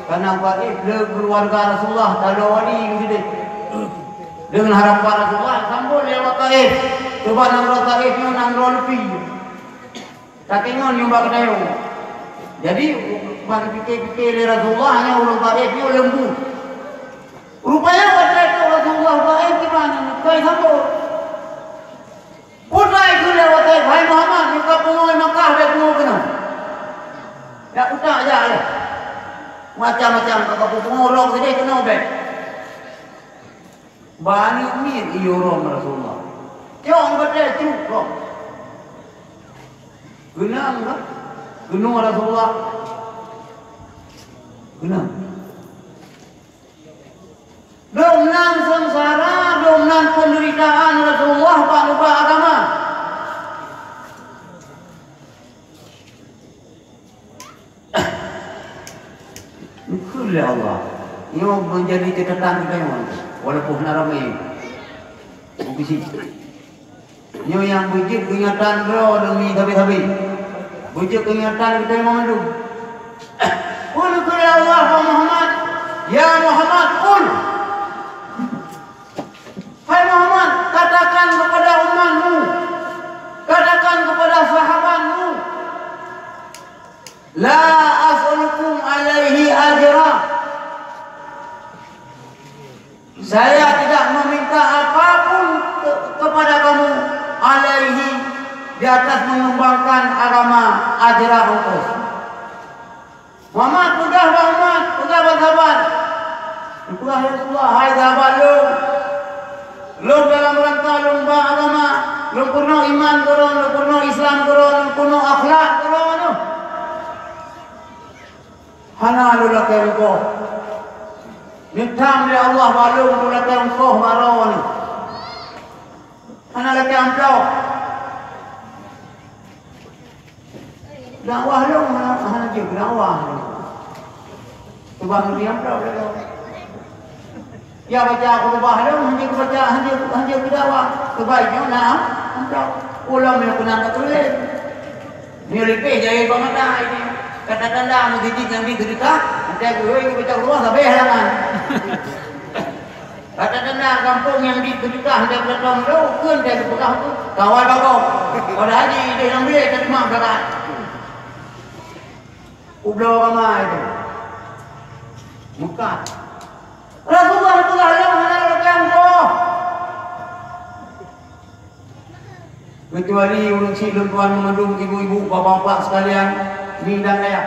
Kana u Taif le keuluwarga Rasulullah, taloe wali di sideh. Deungon harapan Rasulullah sambot lé awak Taif. Coba nanggroe Taif nyoe nanggroe leupie. Tapi ngon nyang bak geutanyoe. Jadi, ban pike-pike lé Rasulullah nyoe ureuëng Taif nyoe leumbut. Rupanya watée itu Rasulullah Taif di mana? Kai sambot. Putai keu lé watée, "Hai Muhammad, nyang ka pungoe Makkah bèk pungoe keunoe." Ya utak jak lé. Macam-macam ka pungoe rong sideh keunoe bèk. Bani miet iyo rom Rasulullah. Cong gata cuk rom. Geunang ka? Geunang Rasulullah. Geunang. Dom nan seungsara, dom nan peunderitaan Rasulullah bak nibak agama. Nikeu lé Allah. Nyoe meunjadi catatan geutanyoe, walaupun na ramé. Bukisi. Nyoe nyang beujeuet keuingatan droe deungon sabe-sabe. Beujeuet keuingatan geutanyoe mandum. Qul keu Allah wa Muhammad, "Ya Muhammad, qul." Hai Muhammad, katakan kepada umatmu, katakan kepada sahabatmu, "La as'alukum alaihi ajra." Saya tidak meminta apapun ke-, kepada kamu alaihi, di atas mengembangkan agama, ajra, ongkos. Muhammad peugah bak umat, peugah bak sahabat. Peugah, "Ya Rasulullah, hai sahabat lôn, lôn dalam rangka lôn ba agama, lôn peurunoe iman keu droe, lôn peurunoe Islam keu droe, lôn peurunoe akhlak keu droe nyoe. Hana lôn lakée ongkoh. Meutam lé Allah bak lôn, lôn lakée ongkoh bak droe nyoe. Hana lakée amplop." Dakwah lôn hana, hana jeuet dakwah lôn. Sebab ngon amplop lôn. Ya baca khutbah lôn, hana jeuet baca, hana jeuet, hana jeuet dakwah. Sebab nyoe na amplop. Ulôn nyang keunan ka tuléh. Nyoe leupeh jai bak mata ini. Kata tanda meuseujid nyang di seudekah, entah geuhôi baca khutbah sabé halangan. Kata tanda gampông nyang di Keudukah dan Peulantong tu, kheun teupeugah tu, kawai bagong. Padahai di idéh nyang bilék teurimong zakat. Ubloe ramai tu. Meukat. Rasulullah peugah lom hana lôn lakée ongkoh. Kecuali ureuëng syiek lôn tuan meumandum ibu-ibu, bapak-bapak sekalian, mi dan ayah.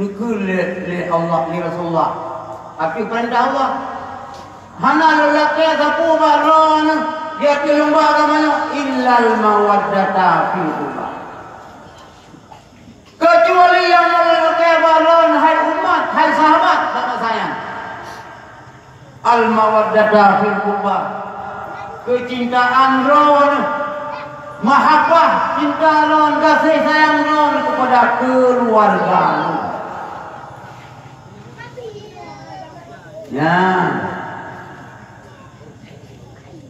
Neukheun lé, lé Allah, lé Rasulullah. Tapi peurintah Allah, hana lôn lakée sapeue bak droeneuh di ateueh lôn ba agama nyoe, illal mawaddata fil qurba. Kecuali nyang lôn lakée bak droeneuh, hai umat, hai sahabat, bapak sayang. Al-mawaddata fil qurba. Keucintaan droeneuh. Mahabbah, cinta droeneuh, gaséh sayang droeneuh keupada keuluwarga droeneuh. Nyan.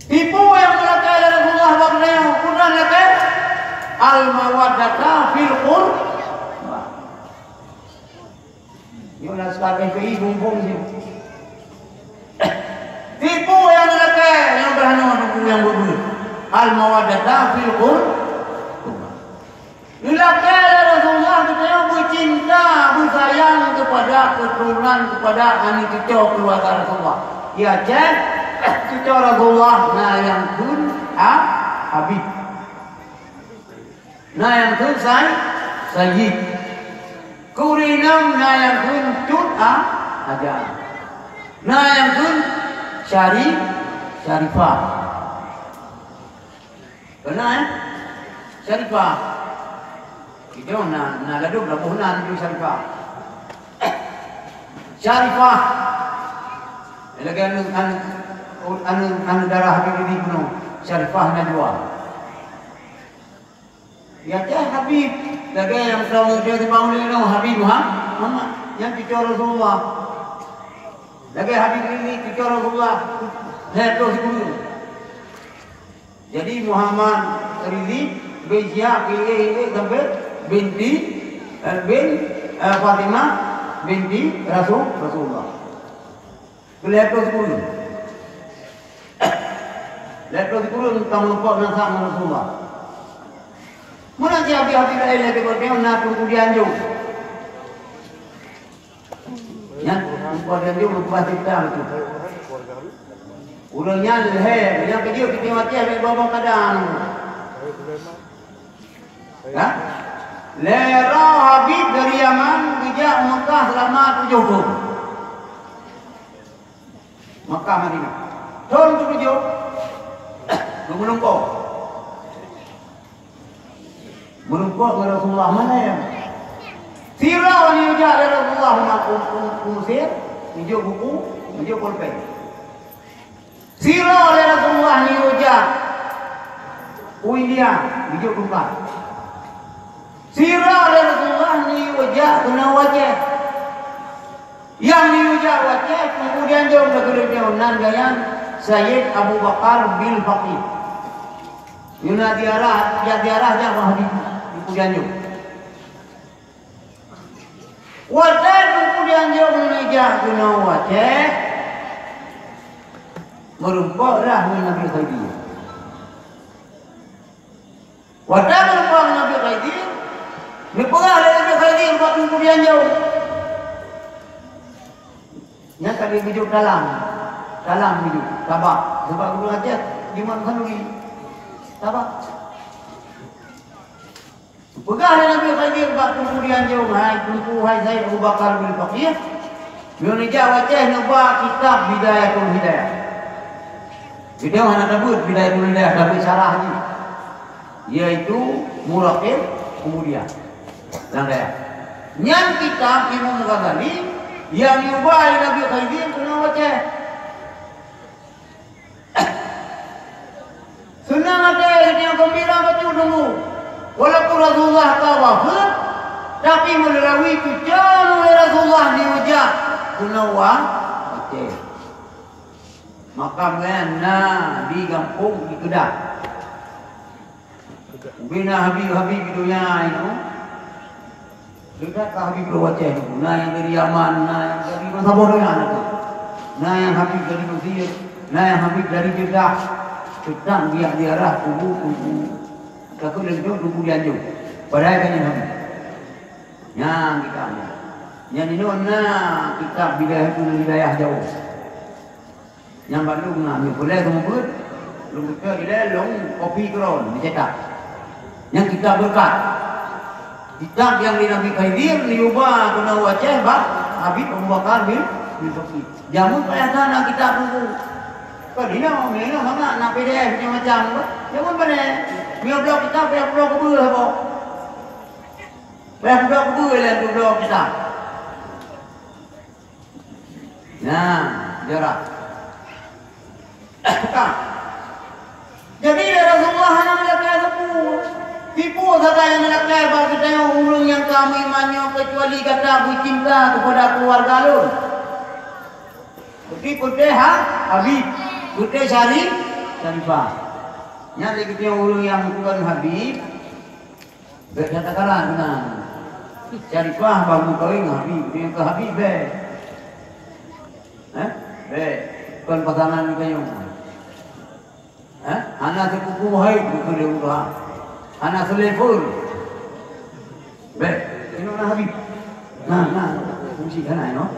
Tipu nyang meulakée lé Rasulullah bak geutanyoe, peue na lakée? Al-mawaddata fil qurba. Nyoe na seulaku F P I bumbong nyoe. Tipu nyang lakée, nyang beuhanoe tipu nyang beubeuet. Al-mawaddata fil qurba. Lakée lé Rasulullah geutanyoe beucinta, beusayang keupada keuturonan, keupada aneuk cucoe keuluwarga Rasulullah. Ya, cit, cucoe Rasulullah na nyang kheun, ha, Habib. Na nyang kheun, Say-, Sayyid. Keu ureuëng inong na nyang kheun Cut, ha, Hajar. Na nyang kheun Syarif, Syarifah. Keunan, eh? Syarifah. Itu na, na ladum labuh nan di Syarifah. Syarifah. Lagèe aneuk, aneuk, aneuk, aneuk dara Habib Rizieq bunoe, Syarifah Najwa. Ya teuh Habib, lagèe nyang soe teuh bang ulèe nyoe Habib Muhammad, nyang cucoe Rasulullah. Lagèe Habib Rizieq cucoe Rasulullah, lhèe ploh sikureueng. Jadi Muhammad Rizieq bin Syihab, eh, eh, eh, sampai binti, eh, bin, eh, Fatimah binti Rasul, Rasulullah. Keu lhèe ploh sikureueng. Lhèe ploh sikureueng ka meurumpok nasab ngon Rasulullah. Meunan cit Habib-Habib laén lagèe gobnyan na Teungku Dianjong. Nyan, Teungku Dianjong leupah cit tam tu. Ureueng nyan lhèe, nyang keujeuet keu Aceh lé boh-boh kadang. Ha? Lhèe droe Habib dari Yaman geujak u Meukah seulama tujoh thôn. Meukah Madinah. Thôn keutujoh, geumeurumpok. Meurumpok ngon Rasulullah malèe. Sidroe neujak lé Rasulullah u, u, u, u Mesir, neujok buku, neujok pulpen. Sidroe lé Rasulullah neujak u India, neujok tungkat. Sidroe lé Rasulullah neujak keunoe u Aceh. Nyang neujak u Aceh, Teungku Dianjong lagèe nyoe nan geuh nyan Sayyid Abu Bakar bin Faqih. Nyoe na ziarah, jak ziarah jak bak Habib Teungku Dianjong. Watèe Teungku Dianjong neujak keunoe u Aceh, meurumpok lah ngon Nabi Khidir. Watèe meurumpok ngon Nabi Khidir, neupeugah lé Nabi Khidir bak Teungku Dianjong. Nyan ka lheueh geujok talam. Talam geujok, tabak. Sabab ureueng Aceh jimat khanuri. Tabak. Peugah lé Nabi Khidir bak Teungku Dianjong, "Hai Teungku, hai Sayyid Abu Bakar bin Faqih, nyoe neujak u Aceh neuba kitab Bidayatul Hidayah." Kitab hana tabeuet Bidayatul Hidayah, tabeuet syarah jih, yaitu Muraqib Ubudiyah. Lam dayah. Nyan kitab Imam Ghazali nyang neuba lé Nabi Khidir keunoe u Aceh. Seunang até nyang geumbira bacut deungoe. Walaupun Rasulullah ka wafeuet, tapi meulalu cucoe Rasulullah neujak keunoe u Aceh. Makam nyan na di gampông di Kedah. Ubé na Habib-Habib di donya nyoe. Deungon ka Habib Aceh nyoe. Na nyang dari Yaman, na nyang dari masa boh donya nyoe. Na nyang Habib dari Mesir, na nyang Habib dari Jeddah. Teutap di, di arah kubu, kubu. Takheun lé Teungku Dianjong. Padahai ka nyan Habib. Nyan kitab nyan. Nyan inoe na kitab Bidayatul Hidayah Jawoe. Nyang bandum na, meunyoe peureulèe keumeubeuet, lôn kucok ilèe lôn kopi keudroe, neucetak. Nyang kitab beureukat. Kitab nyang lé Nabi Khidir neuba keunoe u Aceh bak Habib Abu Bakar bin, bin Faqih. Jameun payah na kitab buku. Ka dinoe, meunyoe mangat na P D F macam-macam. Jameun pane? Meunyoe bloe kitab, payah bloe keubeue boh. Payah bloe keubeue lé bloe kitab. Nah, jarak. Peugah. Jadi, lé Rasulullah hana meulakèe sapeue. Tipu sagai nyang meulakèe bak geutanyoe ureueng nyang ka meuiman nyoe, keucuali gata beucinta keupada keuluwarga lôn. Putih-putih ha, Habib. Putih syari, Syarifah. Nyan lé geutanyoe ureueng nyang kon Habib. Bèk that takaran keunan. Syarifah baru kawin ngon Habib, nyang keu Habib bèk. Eh? Bèk. Kon pasangan geutanyoe. Eh? Hana sipupu hai bukan dia udah. Hana selevel. Bèk. Inoe na Habib. Nah, nah. Fungsi hana inoe.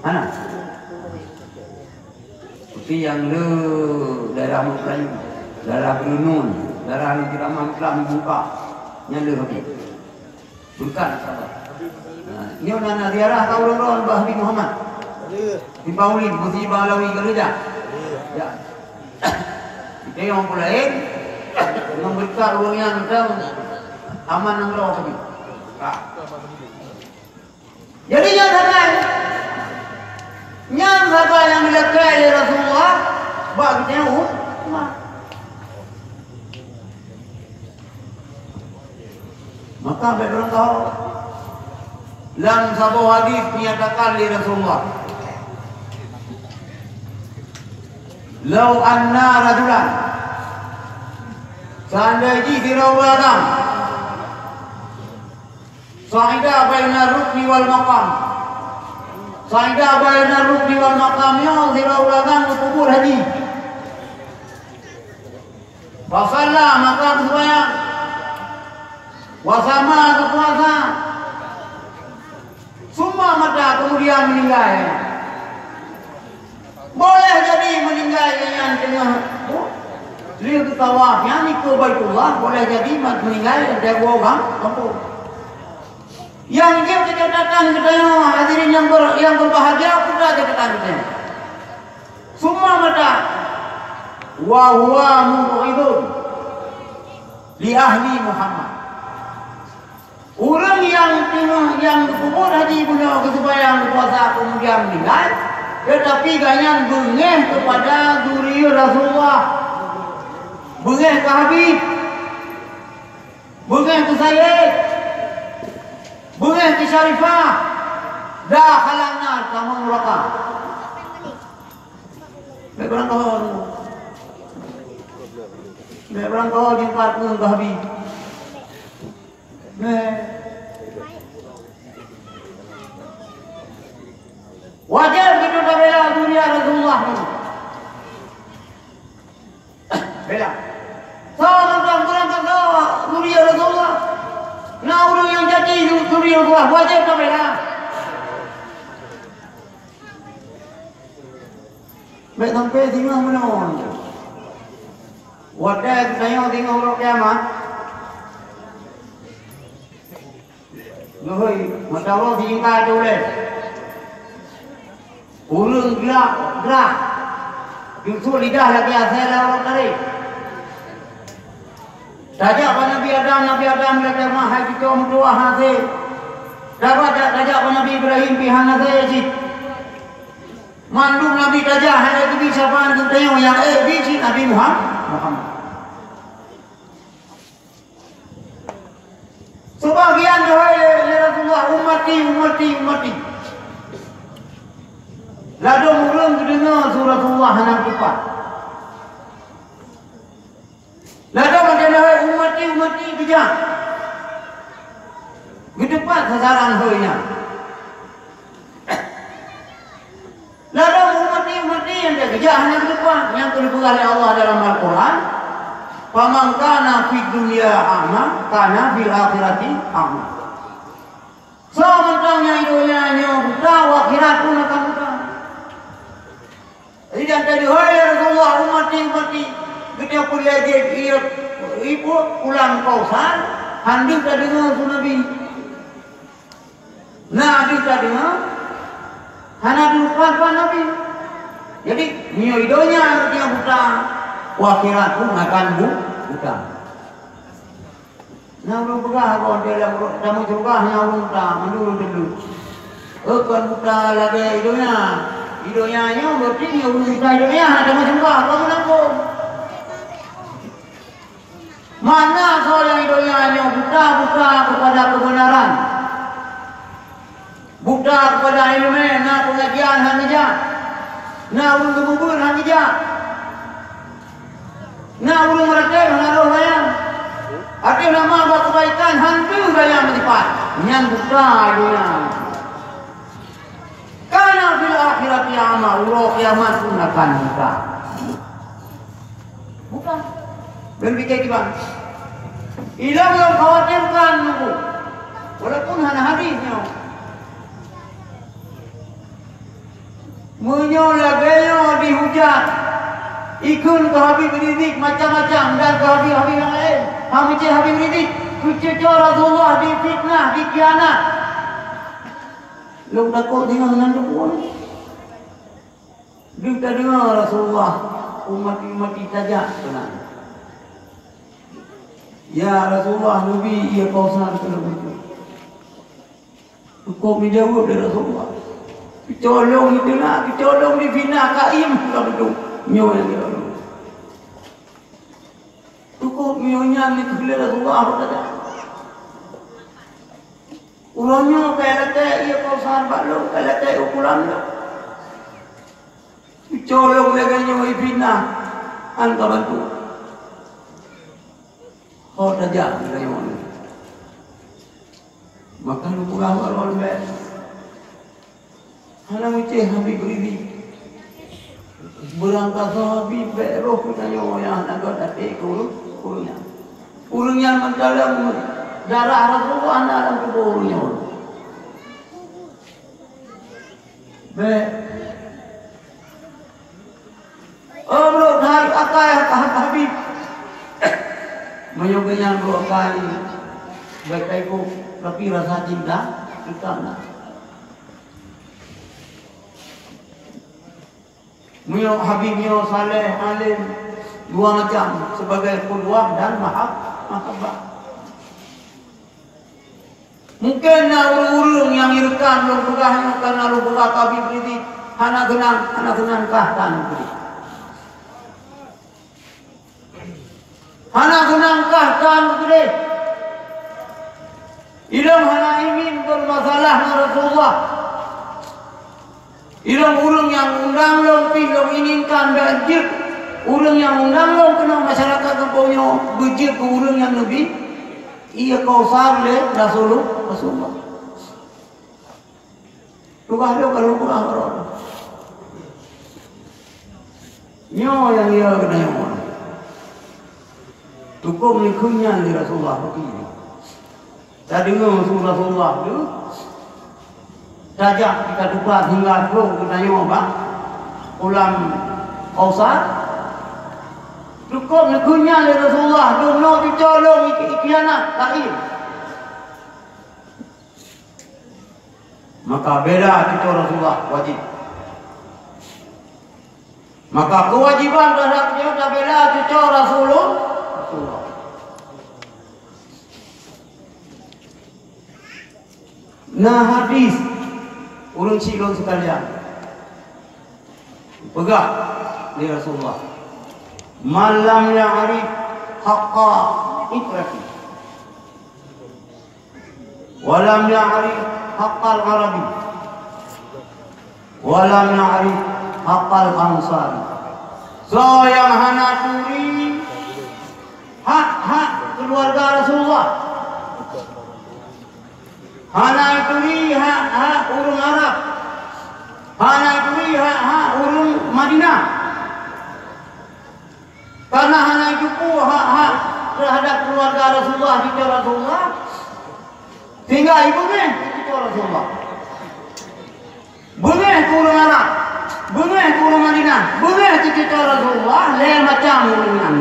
Hana. Seperti nyang le daerah Melayu, daerah Beunun, daerah Negeri Amang Islam dibuka, nyang le Habib. Bukan sahabat. Nah, nyoe na, na ziarah ka uroe-uroe bak Habib Muhammad. Simpang Ulin, Masjid Bang Alawi ka lheueh jak. Ya. Kita nyang pun laén, ngon beureukat ureueng nyan, aman nanggroe Habib. Ka. Jadi, nyan sagai. Nyan saban nyang geulakée lé Rasulullah bak geutanyoe umat. Maka bék beurangkaho. Lam saboh hadis dinyatakan lé Rasulullah, "Lau anna rajulan," seandai jih sidroe ureuëng agam, "sa'ida baina rukni wal maqam," sa'ida baina rukni wal maqam, nyoe sidroe ureuëng agam geupeubuet haji. Fasalla, maka geuseumbahyang. Wasama, geupuasa. Summa mata, kemudian meninggai. Boleh jadi meninggai nyan teungoh lheueh geutawaf nyan nikeue Baitullah, boleh jadi meninggai dan dua orang kampung. Yang jeuet catatan geutanyoe hadirin yang ber-, yang berbahagia, peugah catatan geutanyoe. Summa mata wa huwa mu'ridun li ahli Muhammad. Ureuëng nyang teungoh nyang geupeubuet haji bunoe geuseumbahyang geupuasa keumudian meuninggai, teutapi gobnyan beungéh keupada zuriat Rasulullah, beungéh keu Habib, beungéh keu Sayyid, beungéh keu Syarifah, dakhalan nar, tamong neuraka. Bék beurangkaho. Bék beurangkaho jingkat ngon Habib. Bék. Wajéb geutanyoe tabela zuriat Rasulullah. Bela. Soe mantong beurangkaho zuriat Rasulullah. Na ureuëng nyang jadi zuriat Rasulullah, wajéb tabela. Bék sampai singoh meunoe. Watée geutanyoe singoh uroe kiamat, geuhôi mata Allah sijingkai teuh ulée. Ureuëng glak grah, teusut lidah lagée asée lam uroe tarek. Tajak bak Nabi Adam, Nabi Adam lagée mah hai cicom tuah hase. Tajak, tajak bak Nabi Ibrahim pih hana asée cit. Mandum nabi tajak hana geubi saban geutanyoe nyang ék bi cit Nabi Muham-, Muhammad. Sebagian jawai lé, lé Rasulullah, "Ummati, ummati, ummati." Ladôm ureuëng geudeungoe su Rasulullah hana teupah. Ladôm watée lheueh ummati, ummati geujak. Geuteupat sasaran hôi nyan. Ladôm ummati, ummati nyang geujak hana geuteupat, nyang keuneuk peugah lé Allah dalam Al-Quran, "Faman kana fid dunya a'ma, kana fil akhirati a'ma." Soe mantong nyang i donya nyoe buta, u akhirat pun akan buta. Jadi, dan tadi, "Hai, ya Rasulullah, ummati, ummati," geuteupeue lé gét, iya, ibu pulang Kausar, han deuh tadeungoe su Nabi. Na deuh tadeungoe, hana deuh pan-pan Nabi. Jadi, meunyoe i donya nyang buta, u akhirat pun akan bu-, buta. Na ureuëng peugah, "Kon dalam ru-, tamong syeuruga hana ureuëng buta, mandum ureuëng tunduk." Oh, kon buta lagée i donya. I donya nyoe berarti nyoe ureuëng buta i donya hana tamong syeuruga, kon meunafeuq. Mana soe nyang i donya nyoe buta-buta kepada kebenaran? Buta kepada iéleumé, na pengajian han geujak, na ureuëng geubeubeuen han geujak, na ureuëng meuratéb hana roh gaya. Até nama bak keubaikan han deuh gaya meusipat, nyan buta donya. Kana fil akhirati a'ma, uroe kiamat pun akan buta. Bukan. Berpikir kiban. Ilong nyang khawatirkan aku. Walaupun hana hadis nyoe. Meunyoe lagée nyoe dihujat, ikheun keu Habib Rizik macam-macam dan keu Habib-Habib nyang laén. Hana meucit Habib Rizik, keucuco Rasulullah difitnah, dikhianat. Lôn takot deungon nyan teupeu. Deuh tadeungoe Rasulullah, umat-umat tajak keunan. Ya Rasulullah, neubi ié Kausar keu lôn. Teukop meujaweueb lé Rasulullah. Kecolong di teunak, kecolong di fitnah, kaiem ka beutôi. Nyoe nyang kecolong. Cukup nyoe nyan ni keubeulée Rasulullah saja. Uroe nyoe ka lagée ié Kausar bak lôn, ka lagée ukoran lôn. Kecolong lagée nyoe fitnah, an ka bantu. Ho tajak lagée nyoe. Maka lôn peugah bak lôn bék. Hana meucéh Habib Rizik. Beurangkasoe Habib bék roh geutanyoe nyang hana gét até keu ureuëng, ureuëng nyan. Ureuëng nyan meutaleueng darah Rasulullah na lam tuboh ureuëng nyan. Bék. Oh, brok hai akai Habib. Meunyoe geuhnyan brok akai, bék ka ikot, tapi rasa cinta tetap na. Meunyoe Habib nyoe saleh, alim, dua macam, sebagai qudwah dan mahab-, mahabbah. Mungken na ureuëng-ureuëng nyang ireukam lôn peugah nyoe, kareuna lôn peugah Habib Rizik hana keunang, hana keunang kah tan keudeh. Hana keunang kah tan keudeh. Ilôn hana ingin bermasalah ngon Rasulullah. Ilôn ureuëng nyang undang lôn pih lôn inginkan bék jeuet ureuëng nyang undang lôn keunoe masyarakat gampông nyoe beujeuet keu ureuëng nyang neubi ié Kausar lé Rasulul-, Rasulullah. Tugaih lôn ka lôn peugah bak droe. Nyoe nyang ié geutanyoe. Tukang likheun nyan lé Rasulullah bagi. Tadeungoe su Rasulullah tu, tajak tatupat hingga trok geutanyoe bak ulam Kausar. Cukôp neukheun nyan lé Rasulullah, dumnoe cucoe lôn ikhianat, laén. Maka bela cucoe Rasulullah wajib. Maka keuwajéban teuhadap nyoe tabela cucoe Rasulul-, Rasulullah. Na hadis ureuëng syiek lôn sekalian, peugah lé Rasulullah, "Man lam ya'rif haqqa itrati." Walam ya'rif haqqal Arabi. Walam ya'rif haqqal Ansari. Soe nyang hana turi hak-hak keuluwarga Rasulullah. Hana turi hak-hak ureuëng Arab. Hana turi hak-hak ureuëng Madinah. Karena hana jiteupeue hak-hak teuhadap keuluwarga Rasulullah, cucoe Rasulullah, sehingga ibeungéh cucoe Rasulullah. Beungéh keu ureuëng Arab, beungéh keu ureuëng Madinah, beungéh keu cucoe Rasulullah, lhée macam ureuëng nyan.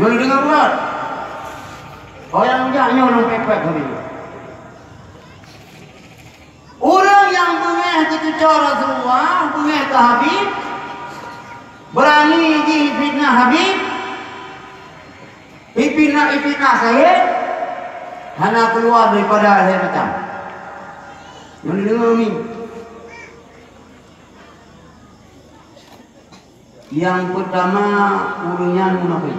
Nyoe deungoe buet. Kau nyang jak nyoe lôn pek-pek hari. Ureuëng nyang beungéh keu cucoe Rasulullah, beungéh keu Habib, beurani jih fitnah Habib, ifitnah, ifitnah Said, hana keuluwa daripada lhée macam. Nyoe deungoe mi. Nyang peutama, ureuëng nyan munafék.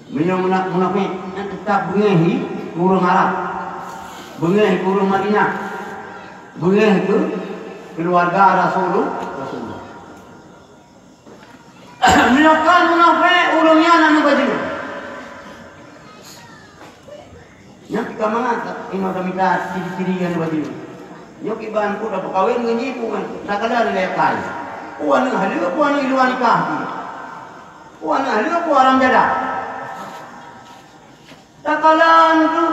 Meunyoe muna-, munafék, nyan teutap beungéh keu ureuëng Arab, beungéh keu ureuëng Madinah, beungéh keu keuluwarga Rasulul-, Rasulullah. Meunyoe kon munafék, ureuëng nyan aneuk bajeue. Nyan pih ka mangat, inoe tamita ciri-ciri nyan baju. Nyoe kiban peue tapeukawen ngon jih peue ngon, takala lé kai. Peue aneuk haleue, peue aneuk i luwa nikah jih. Peue aneuk haleue, peue haram jadah. Takala nyan tu,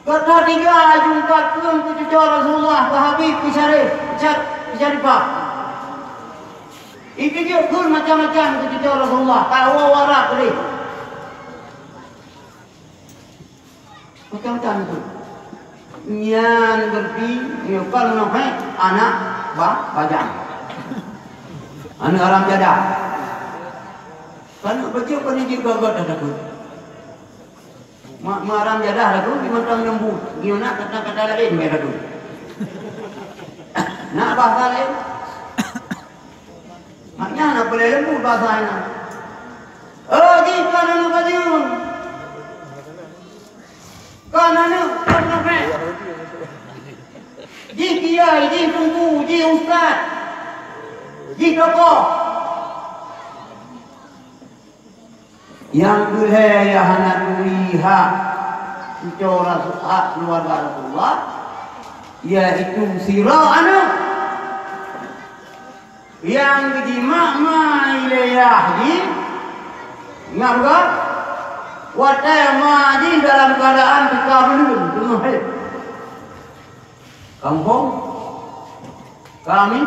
gata tiga jungkat kheun keu cucoe Rasulullah, keu Habib, keu Syarif, keu Syar-, keu Syarifah. Itu jeuet kheun macam-macam keu cucoe Rasulullah, ka woe warak keudeh. Macam-macam tu. Nyan berarti nyoe kon munafék, aneuk ba-, bajang. Aneuk haram jadah. Kan bacut kon jih gagah dah takot. Ma-, maram jadah lagu di mantong lembut. Nyoe na kata-kata laén bèk lagu. Na bahasa laén. Makna na boleh lembut bahasa na. Oh, jih kon aneuk pajeuen. Kon aneuk, kon aneuk. Jih kiai, jih teungku, jih ustaz. Jih tokoh. Nyang keu lhèe nyang hana turi hak cuco Rasul, hak keuluwarga Rasulullah, yaitu sidroe aneuk nyang geujimak ma ilé yah jih, ingat beutôi, watèe ma jih dalam keuadaan teuka buleuen teungoh hèk. Kampông kami,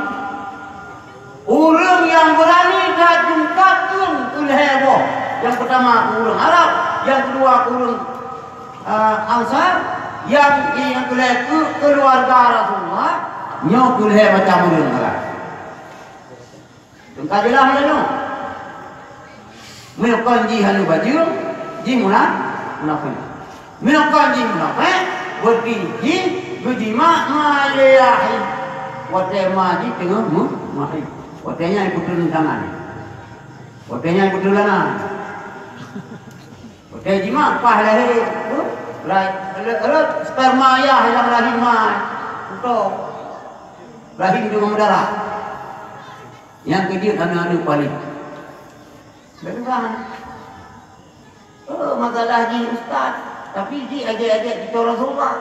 ureueng nyang beurani that jungkat keu lhèe boh. Nyang peutama keu ureueng Arab, nyang keudua keu ureueng, eh, Ansar, nyang, nyang keulhèe keu keuluwarga Rasulullah, nyoe keu lhèe macam ureueng Arab. Teuka jeulaih lé nyoe. Meunyoe kon jih aneuk pajeuen, jih muna-, munafék. Meunyoe kon jih munafék, berarti jih geujimak ma ilé yah jih. Watèe ma jih teungoh meu-, meuhai. Watèe nyan puteuh tangan. Watèe nyan puteuh tangan. Watèe jimak paih lahé, tu, la-, le-, le-, sperma yah lam rahim ma. Putôh. Rahim teungoh meudarah. Nyang keujeuet aneuk-aneuk paléng. Beureukat. Oh, masalah jih ustaz, tapi jih ajak-ajak cuco Rasulullah.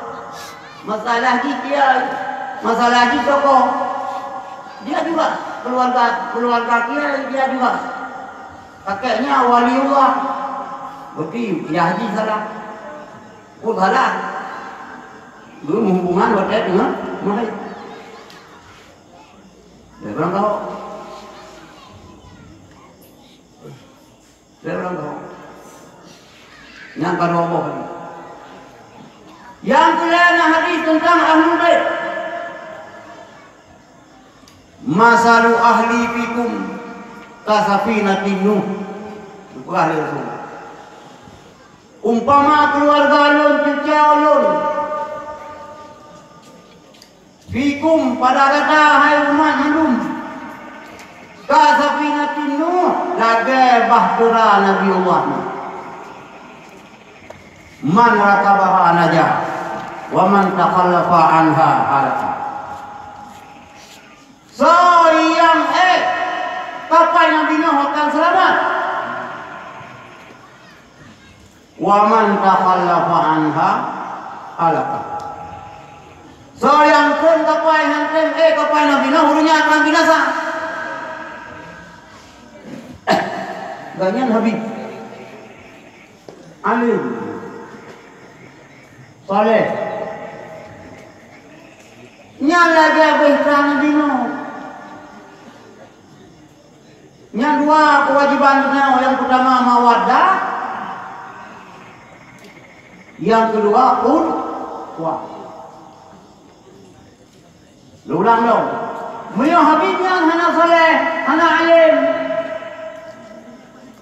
Masalah jih kiai, masalah jih tokoh. Dia juga keluarga, keluarga kiai, dia juga. Kakeknya waliullah. Berarti yah jih salah. Oh, salah. Geuhubungan watèe teungoh meuhai. Dia bilang kau. Dia bilang kau. Nyang ka dua boh tadi. Nyang keulhèe na hadis teuntang Ahlul Bait. "Masalu ahli fikum kasafinatin Nuh." Geupeugah lé Rasulullah. Umpama keuluwarga lôn, cuco lôn, fikum, pada gata, hai umat mandum, kasafinatin Nuh, lagèe bahtera Nabi Allah Nuh. Man rakabaha naja, wa man takhallafa anha halaka. Soe nyang ék kapai Nabi Nuh akan seulamat. Wa man takhallafa anha halaka. Soe nyang kheun kapai, hana tem ék kapai Nabi Nuh, ureueng nyan akan binasa. Gobnyan habéh. Alim. Saleh. Nyan lagèe bahtera Nabi Nuh. Nyan dua keuwajéban geutanyoe, nyang peutama mawaddah, nyang keudua ukhuwah. Lôn ulang lom. Meunyoe Habib nyan hana saleh, hana além,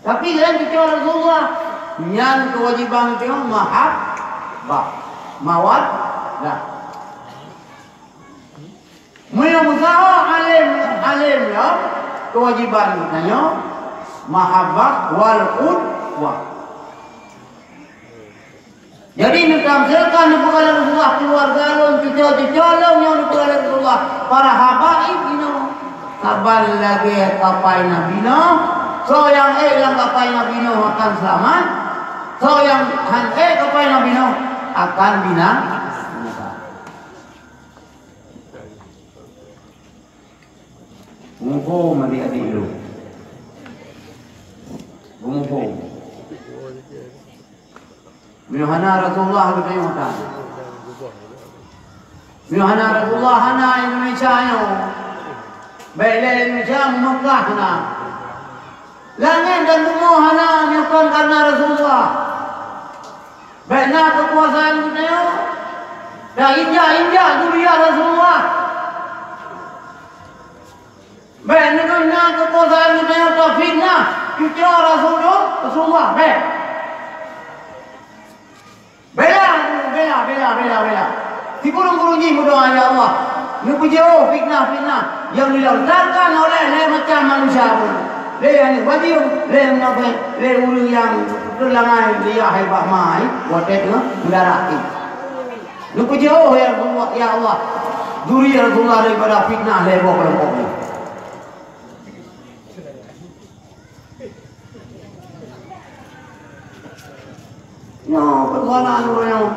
tapi laén cuco Rasulullah, nyan keuwajéban geutanyoe mahabbah, mawaddah. Meunyoe meusaho além, além lom, keuwajéban geutanyoe mahabbah wal ukhuwah. Jadi, neutamsilkan neupeugah lé Rasulullah, keuluwarga lôn, cuco-cuco lôn nyang neupeugah lé Rasulullah, para habaib inoe. Saban lagèe kapai Nabi Nuh, soe nyang ék lam kapai Nabi Nuh akan seulamat, soe nyang han ék kapai Nabi Nuh akan bina-, binasa. Muphom adik-adik lôn. Muphom. Meunyoe hana Rasulullah geutanyoe tan. Meunyoe hana Rasulullah, hana Indonesia nyoe. Bèk lé Indonesia, Meukah na. Langèt dan bumoe hana meunyoe kon kareuna Rasulullah. Bèk na keukuasaan geutanyoe tainjak-injak zuriat Rasulullah. Bèk neudeungoe na keukuasaan geutanyoe tafitnah cuco Rasulul-, Rasulullah. Bèk. Bela, bela, bela. Sikureueng-kureueng jih meudoa, "Ya Allah, neupeujeuôh fitnah-fitnah nyang dilontarkan oleh lhée macam manusia pun. Lé aneuk bajeueng, lé munafék, lé ureuëng nyang teulangai riah bak ma, watée teungoh meudarah." Neupeujeuôh, ya Allah, ya Allah, zuriat Rasulullah daripada fitnah lhée boh keulompok nyoe. Nyoe peusoalan ureuëng nyoe.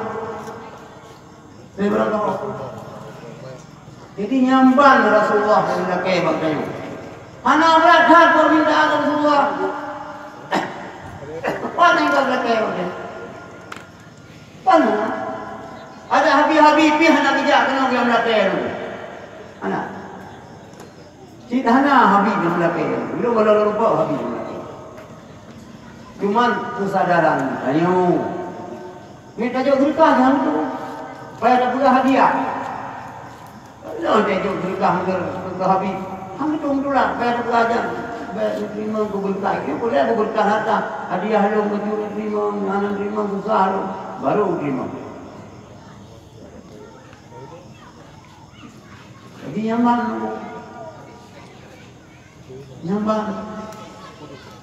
Jadi nyang ban Rasulullah nyang lakée bak tanyoe. Hana brat that peumintaan Rasulullah. Apa nyang ka lakée bak tanyoe? Hana. Ada Habib-Habib pih hana geujak keunoe nyang lakée. Hana. Cit hana Habib nyang meulakée. Ulôn gohlom lupa Habib nyang meulakée. Cuman keusadaran tanyoe. Mita jok seudeukah nyang tu. Payah tapeugah hadiah. Lôn tajok seudeukah keu, keu Habib. Hang tu tulak, payah tapeugah jan. Bèk neuteurimong keu beureukat. Nyoe boleh beureukat harta. Hadiah lôn keu neuteurimong, hana neuteurimong susah lôn. Baru neuteurimong. Jadi nyaman. Nyaman.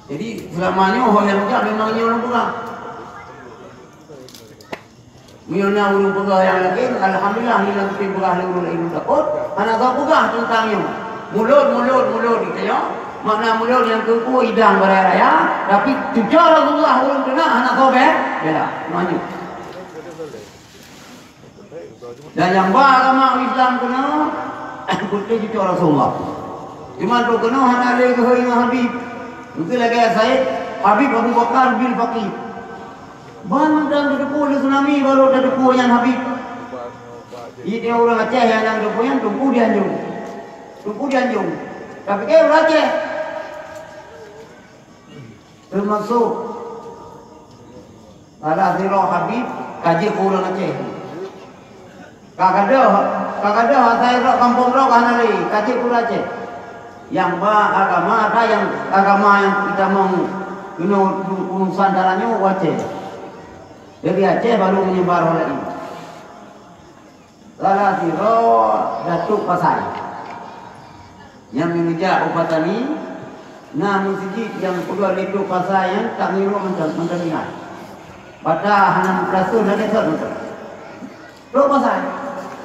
Jadi selama nyoe ho nyang jak memang nyoe lôn peugah. Meunyoe na ureuëng peugah nyang laén, alhamdulillah, nyoe lam kutem peugah lé ureuëng laén takot, hana soe peugah teuntang nyoe. Mulod, mulod, mulod geutanyoe. Makna mulod nyang teungku idang baraya raya, tapi cucoe Rasulullah ureuëng keunan hana soe bela. Nyoe. Dan nyang ba agama Islam keunoe, beutôi cucoe Rasulullah. Cuma trok keunoe hana lé geuhôi ngon Habib. Mungken lagèe Said, Habib Abu Bakar bin Faqih. Ban mantong tateupeue lé tsunami baru tateupeue nyan Habib. Di ureueng Aceh nyang tateupeue nyan Teungku di Anjong. Teungku di Anjong. Tapi kan ureueng Aceh. Teumasok salah sidroe Habib ka jeuet keu ureueng Aceh. Ka gadôh, ka gadôh asai droe kampông droe ka hana lé, ka jeuet keu ureueng Aceh. Nyang ba agama, ada nyang agama nyang geutamong keunoe urusan tanyoe u Aceh. Dari Aceh baru meunyebar u laén. Salah sidroe Datuk Pasai. Nyang meungeujak u Patani, na meuseujid nyang peugöt lé Datuk Pasai nyan, tak ngiruek mantong, mantong ingat. Bata hana meukeurasun, hana sot mantong. Datuk Pasai.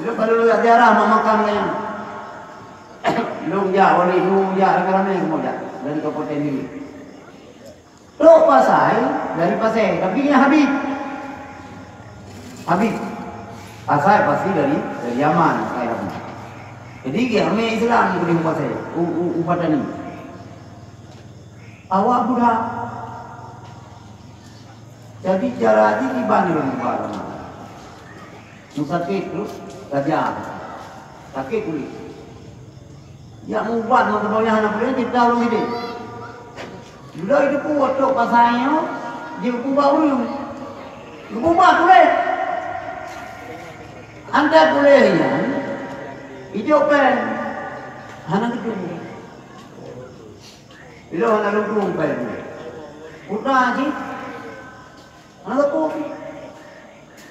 Lheueh ka lheueh ziarah mak makam nyan. Lôn jak, Walid, lôn jak, ramé-ramé kamoe jak dari Kabupaten Bireuen. Trok Pasai dari Pasai, tapi nyan Habib. Habib. Asai pasti dari, dari Yaman, asai Habib. Jadi, dia ramé Islam di Pasai, u, u, u Patani. Awak budak. Jadi, cara jih kiban ureueng buka agama. Meusakét tu, tajam. Sakét kulét. Jak meuubat ngon keudroe nyang hana puléh, cit ureueng sideh. Judai teupeu trok Pasai nyoe, jipeuubat ureueng. Geupeubah puléh. Antai puléh nyan, ijok péng. Hana geuteupeue. Ilôn hana lôn tueng péng. Puta cit. Hana lôn tueng.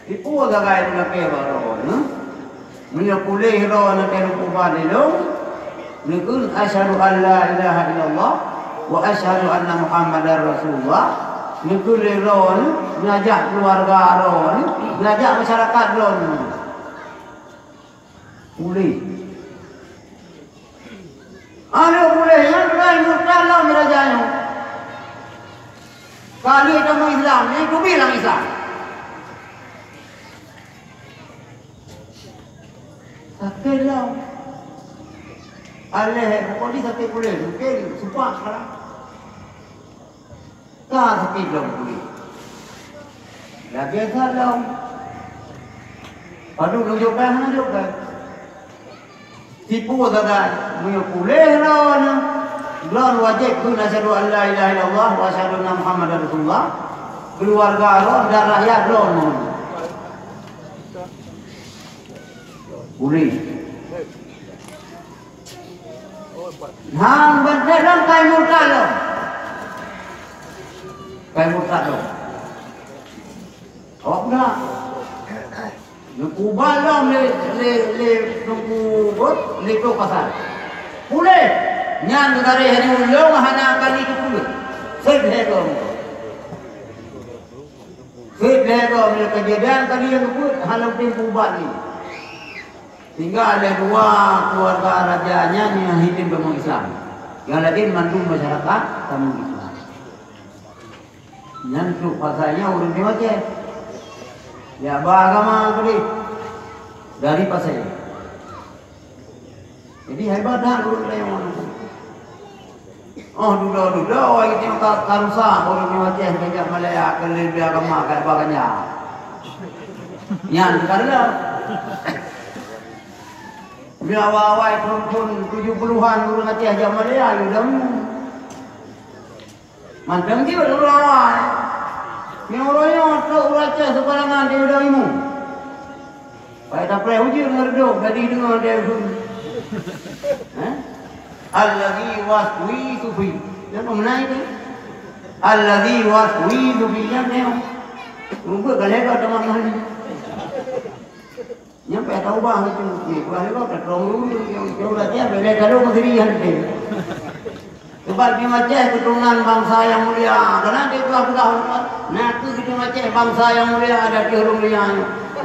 Ipeue sagai meulakée bak droeneuh? Meunyoe puléh droeneuh keu lôn peuubat lé lôn, neukheun, "Asyhadu an la ilaha illallah wa asyhadu anna Muhammadar Rasulullah." Neukheun lé droeneuh, neujak keuluwarga droeneuh, neujak masyarakat droeneuh. Puléh. Aneuk puléh nyan rai murtad lom raja nyoe. Ka lheueh tamong Islam, nyan teubiet lam Islam. Sakét lom. Aléh, pokok jih sakét puléh, mungken supak sekarang. Ka sakét lom kulit. Lagèe that lom. Padub lôn jok péng hana jok péng. Tipu sagai, meunyoe puléh droeneuh, droeneuh wajéb kheun asyhadu an la ilaha illallah wa asyhadu anna Muhammadar Rasulullah. Keuluwarga droeneuh dan rakyat droeneuh. Puléh. Hang bantai lom kai murtad lom. Kai murtad lom. Awak peugah. Neupeuubat lom lé, lé, lé Teungku Bot, lé trok pasai. Puléh! Nyan geugareh nyoe lôn hana kali teupeue. Seb lhèe goe. Seb lhèe goe, lé keujadian kali nyang geupeuet hana tem peuubat lé. Sehingga lé dua keuluwarga raja nyan nyang hitem tamong Islam. Nyang laén mandum masyarakat tamong Islam. Nyan trok pasai nyan ureueng Aceh. Ya, ba agama keudeh dari pasai. Jadi, hebat that ureueng Aceh nyan. Oh, dudoe-dudoe, awai geutanyoe ka, ka rusak ureueng Aceh, ka jak Malaya, ka lheueh agama, ka ba ganja. Nyan, ka reuloh. Bila awai-awai thon-thon tujoh puluhan ureueng Aceh jak Malaya, yue damu. Mantong jeuet ureueng awai. Nyang uroe nyoe trok ureueng Aceh seubarangan di udang imu. Pai tapreh ujeuen ngon reudôk, jadi deungoe deh. Hah? Allazi waswisu fi. Nyan peue meunan itu? Allazi waswisu fi, nyan nyoe. Rumput ka lewat teuma meunan. Nyan payah taubah itu. Ni, kuah lewat ka trong dulu. Yang jauh lagi, apa dia kalau ke sini, kan, dia. Sebab di Aceh keturunan bangsa yang mulia. Karena dia telah peugah, na kheueh di Aceh bangsa yang mulia, ada di ureueng mulia.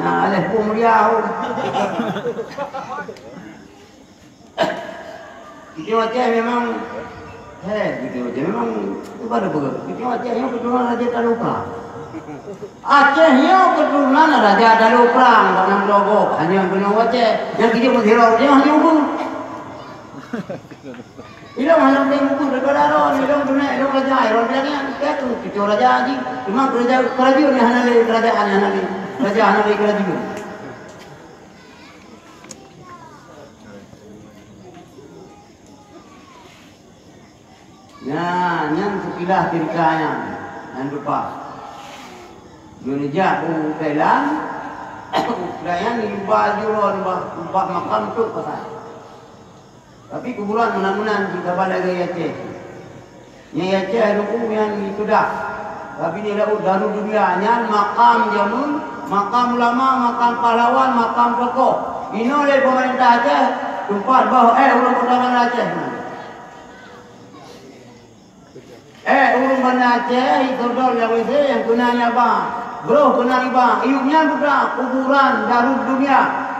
Nah, aleh pun mulia, oh. Di Aceh memang, he, di Aceh memang, itu baru begitu. Di Aceh yang keturunan Raja Talu Prang. Aceh nyoe keturunan Raja Talu Prang, bak nang Lobok, hanya guna Aceh. Yang kita mesti roh, dia hanya ubung. Ilong hana boleh mupuk daripada roh, ilong dunia, ilong raja, ilong raja ni, kita tu, kita raja haji. Cuma kerja, kerajaan ni hana lé, kerajaan ni hana lé. Raja hana lé kerajaan. Nah, nyan sekilas cerita nyan, nyan leupah. Geunejak u Thailand, u Thailand, di luba jurôn, bak, bak makam tu pasai. Tapi kuburan meunan-meunan cit saban lagèe Aceh. Nyan Aceh ruku nyan di Kedah. Tapi di laôt Darul Dunia nyan makam jameun, makam ulama, makam pahlawan, makam tokoh. Inoe lé peumeurintah Aceh, teumpat boh éh ureueng Kota Banda Aceh. Éh ureueng Banda Aceh, itodol nyang W C nyang keuna nyang ba, broh keuna riba, iyup nyan buta kuburan Darul Dunia.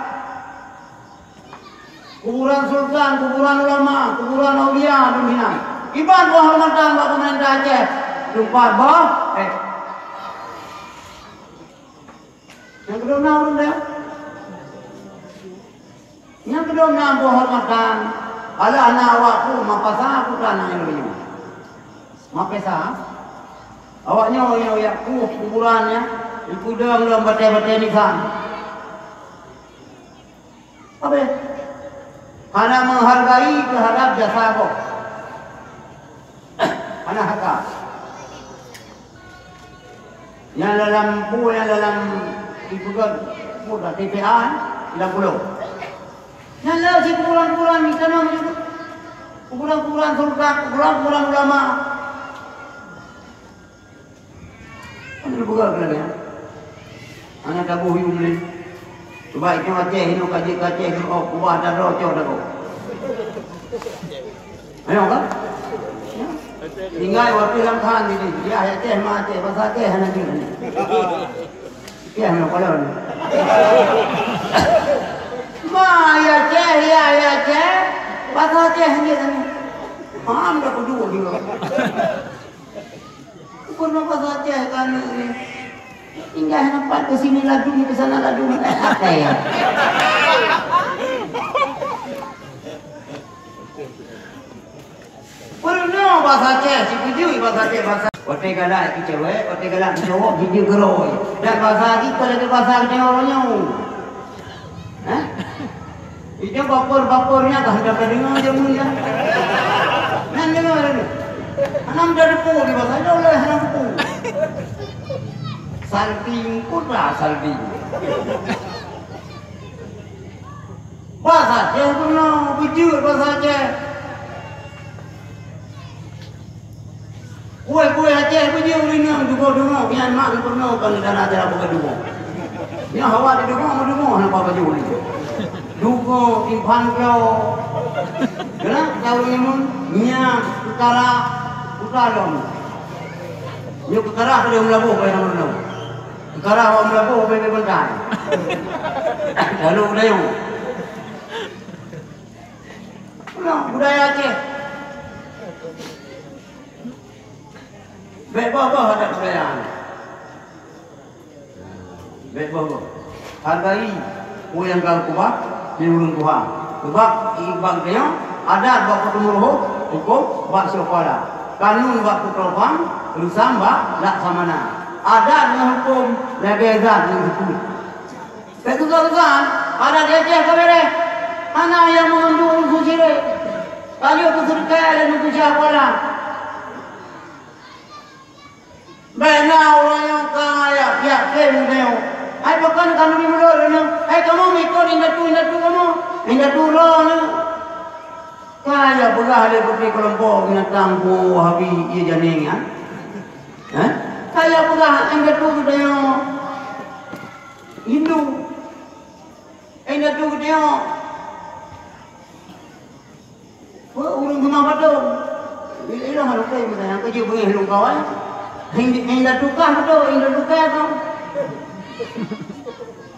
Kuburan sultan, kuburan ulama, kuburan aulia dum hinan. Iban boh hormatan bak peumeurintah Aceh. Teumpat boh, éh. Nyang keudua na ureueng deh. Nyang keudua na boh hormatan. Alah na awak ku mapasa ku tanah nyoe. Mapesa. Awak nyoe, nyoe yak kuh kuburan nyan. Ikudong lom batée-batée nisan. Habéh. Hana menghargai terhadap jasa boh. Hana harga. Nyang dalam bu, nyang dalam ipeugah bu dah T P A, eh, dalam pulo. Nyang le si kuburan-kuburan di sana meunyo. Kuburan-kuburan sultan, kuburan-kuburan ulama. Kan dipeugah keunan nyan. Hana taboh yum lé. Cuba itu Aceh, inoe ka jeuet keu Aceh, oh, kubah dan roh cok dah kok. Ayo kan? Ya. Tinggai waktu lam khan ini. Ya, Aceh mah Aceh, bahasa Aceh hana jeuet ni. Aceh mah kalau ni. Ma, ya Aceh, ya, ya Aceh. Bahasa Aceh ni kan. Paham dah kedua juga. Peunoh bahasa Aceh kan ni. Tinggai nampak ke sini laju, ke sana laju, eh, apa ya? Peunoh bahasa Aceh, sipeujeuet bahasa Aceh, bahasa. Watée galak keu cewek, watée galak keu cowok, jijeuet keurôi. Dan bahasa kita lagi bahasa keu orang nyoe. Hah? Itu baper-baper nyan ka hantom tadeungoe jameun nyan. Nyan deungoe lé. Hana meudadepu di basa nyoe lé hana depu. Salting putra salting. Basa Aceh peunoh beujeuet basa Aceh. Kueh-kueh Aceh beujeuet ureueng inong deungoe-deungoe nyan mak peunoh kon dana acara buka deungoe. Nyoe hawa di dugoe, meudugoe hana baju ni. Dugoe, timphan klo. Keunan tahu nyoe, nyan peukara, peukara lom. Nyoe peukara ka lheueh meulaboh bak ureueng lom. Peukara awak meulaboh bak bantai. Lalu nyoe. Nah, budaya Aceh. Bèk boh-boh adat budaya nyan. Bèk boh-boh. Hargai peue nyang ka geukeubah lé ureueng tuha. Sabab bak geutanyoe, adat bak peuteumèe rhuh, hukôm bak Syèh Kuala. Kanun bak Peuet Teulopang, reusam bak Laksamana. Adat ngon hukôm lagèe zat ngon sifeuet. Bèk susah-susah, adat di Aceh ka bèrèh. Hana nyang meunduek usus sirek. Ka lheueh peuseureukai lé Teungku Syèh Kuala. Bèk na ureueng nyang ka jak piak klém geutanyoe. Hai pakon ka neubri mulod droeneuh? Hai kamoe meuikot indatu-indatu kamoe, indatu droeneuh. Ka jak peugah lé peuté keulompok binatang po Wahabi ié janéng nyan. Hah? Ka jak peugah indatu geutanyoe Hindu. Indatu geutanyoe Peue ureueng seumah patong? Ilong hana lukée meunan, nyang keujeuet beungéh lôn kawan. Hing, hing da tukah beutôi, hing da tukah kong.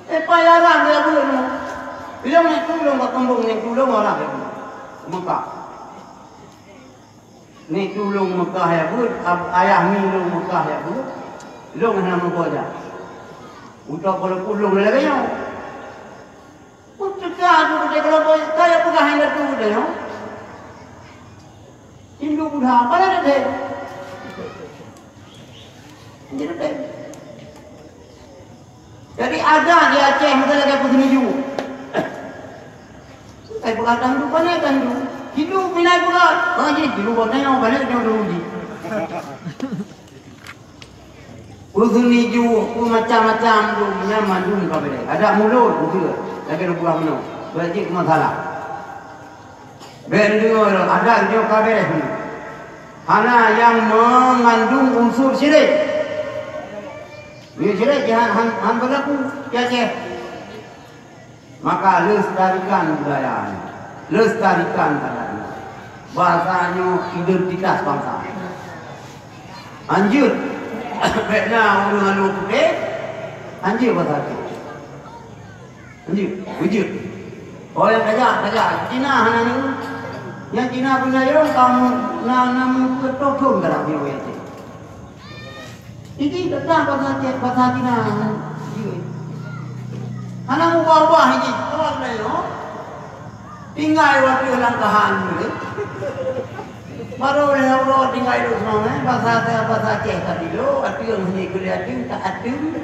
Eh, payah rang ya beuet nyoe. Ilong nyan tulông bak keumbông, nyan tulông orang ya beuet. Meukah. Nyan tulông Meukah ya beuet, ab-, ayah mi lôn Meukah ya beuet. Lôn hana meuko jak. Utok walaupun lôn lagée nyoe. Peue teuka tu keutai keulompoe kaya peugah indatu geutanyoe? Indatu buda, padahai teuntèe. Jadi, teuntèe. Jadi, ada di Aceh, misalnya, kayak peue seunuju. Saya peugah tandu, pané tandu. Hidup minai peugah. Oh, jadi, di luar tanyoe, balik tanyoe dulu ji. Peue seunuju, peue macam-macam tu, nyan mandum ka bèrèh. Adak mulod, beutôi. Lagèe lôn peugah meunoe. Bèk jeuet keu masalah. Bèk neudeungoe lôn, adat nyoe ka bèrèh. Hana nyang meungandung unsur syirik. Meunyoe syirik, jih han, han, han beulaku di Aceh. Maka lestarikan budaya nyoe, lestarikan adat nyoe. Bahasa nyoe identitas bangsa. Hanjeuet, bèk na ureueng alu putéh, hanjeuet bahasa Aceh. Hanjeuet, beujeuet. Oh, nyang tajak, tajak. Cina hana nyoe. Nyang Cina beuna nyoe, kamoe na, na meunyoe tokon galak nyoe. Jadi, teuntang bahasa Aceh, bahasa Cina. Hana mubah-ubah ini, kawan lain, oh. Tinggai watèe langkahan, eh. Baru lhèe uroe tinggai duek seumangèt, bahasa, bahasa Aceh tadi lo, ateueng hana keu lé ateueng, ka ateueng.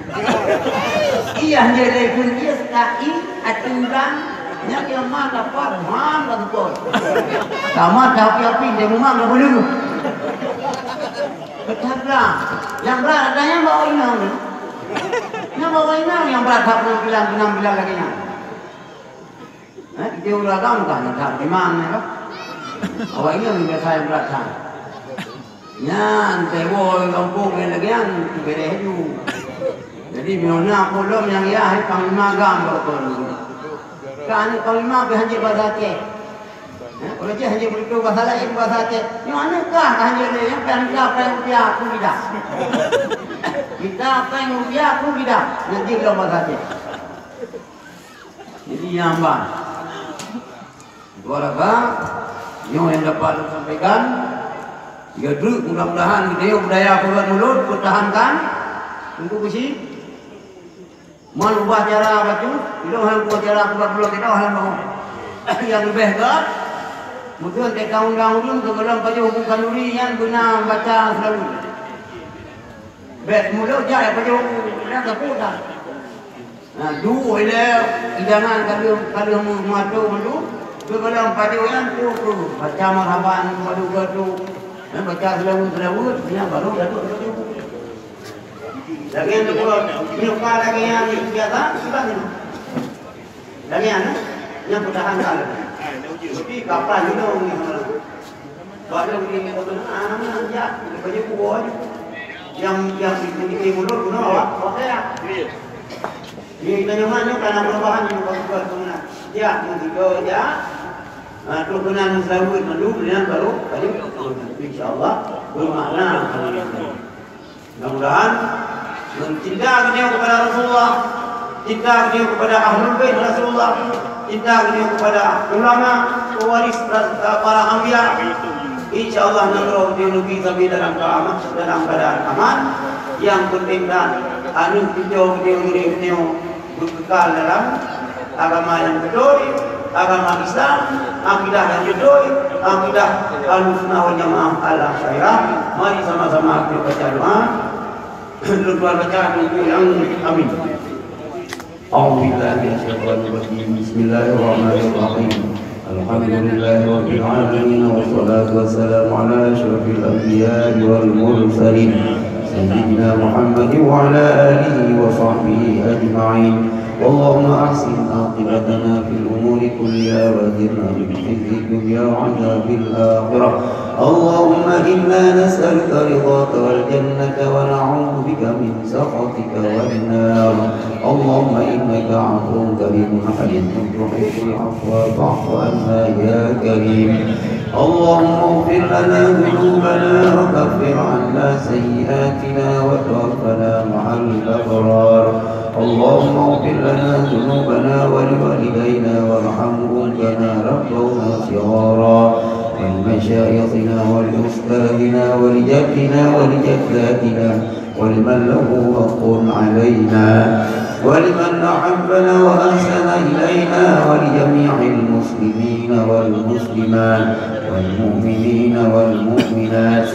Iya hana lé keu iya, ka i, ateueng urang. Nyan nyang ma dapat, man ka seupôt. Tamat dah api-api, dia memang dah boleh. Peucah blang. Nyang brat ata nyang bak inong nyoe. Nyang bak inong nyang brat that penampilan-penampilan lagèe nyan. Eh, di ureueng agam kan that memang nyoe. Awak inong biasa nyang brat that. Nyan tewo gampông nyang lagèe nyan bèrèh ju. Jadi meunyoe na peue lom nyang yah panglima agam bak peue. Ka aneuk panglima pih hanjeuet bahasa Aceh. Eh, kalau cit hanya begitu bahasa lain, bahasa Aceh. Nyoe aneuk kah ka hanya lé, nyang payah mita payah rupiah aku lidah. Mita payah rupiah aku lidah. Nyan jih lom bahasa Aceh. Jadi, nyan ban. Dua raka, nyoe nyang dapat lôn sampaikan. Ya, Teungku, mudah-mudahan kita budaya peugöt mulod, pertahankan. Teungku Geuchik. Mon ubah cara bacut, ilong hana ubah cara pura-pura kita hana bangun. Nyang leubeh gèt, meuteun teuka undang ulôn keu gohlom pajoh bukan duri nyan beuna baca seulaweuet. Bèk mulod jak pajoh buku, nyan sapeue tan. Nah, duek ilèe, idangan ka lheueh, ka lheueh meu-, meuato mandum, keu gohlom pajoh nyan tu, tu, baca marhaban, padu-padu, nyan baca seulaweuet-seulaweuet, nyan baru dapat pajoh buku. Lagèe nyan, meunyoe ka lagèe nyan biasa, kiban nyoe. Lagèe nyan, eh, nyang peudahan ka lagèe nyan. Tapi kapan nyoe nyoe? Baru ni, ah, jak, baju kuah je. Nyang, nyang di, di, di mulut, guna awak, awak kaya. Di tanyoe nyoe kana perubahan nyang bagus keunan. Ya, meusigoe ya. Ah, trok keunan seulaweuet mandum nyan baru, baru insya Allah bermakna. Mudah-mudahan cinta beliau kepada Rasulullah, cinta beliau kepada Ahlul Bait Rasulullah, cinta beliau kepada ulama, pewaris para anbiya. Insya Allah nanggroe beliau lebih sampai dalam keaman, dalam keadaan aman. Yang penting dah anu cucu beliau, beliau beukekal dalam agama nyang beutôi, agama Islam, akidah nyang beutôi, akidah Ahlussunnah wal Jamaah Al-Asy'ariyah. Mari sama-sama kita baca doa. Lôn tuan baca doa nyang amin. A'udzubillahi minasyaitonirrajim. Bismillahirrahmanirrahim. Alhamdulillahirabbil alamin, wassalatu wassalamu ala asyrafil anbiya'i wal mursalin, sayyidina Muhammadin wa ala alihi wa sahbihi ajma'in. Allahumma ahsin aqibatana fil umuri kulliha wa ajirna min khizyid dunya wa adzabil akhirah. Allahumma inna nas'aluka ridhaka wal jannata wa na'udzubika min sakhatika wan nar. Allahumma innaka afuwwun karimun halim tuhibbul afwa fa'fu anna ya karim. Allahumma ighfir lana dzunubana wa kaffir anna sayyi'atina wa tawaffana ma'al abrar. Allahumma ighfir lana dzunubana wa liwalidaina warhamhum kama rabbawna shighara. Wa limasyaikhina wa liustadzina wa lijaddina wa lijaddatina ولمن له حق علينا ولمن أحبنا وأحسن إلينا ولجميع المسلمين والمسلمات والمؤمنين والمؤمنات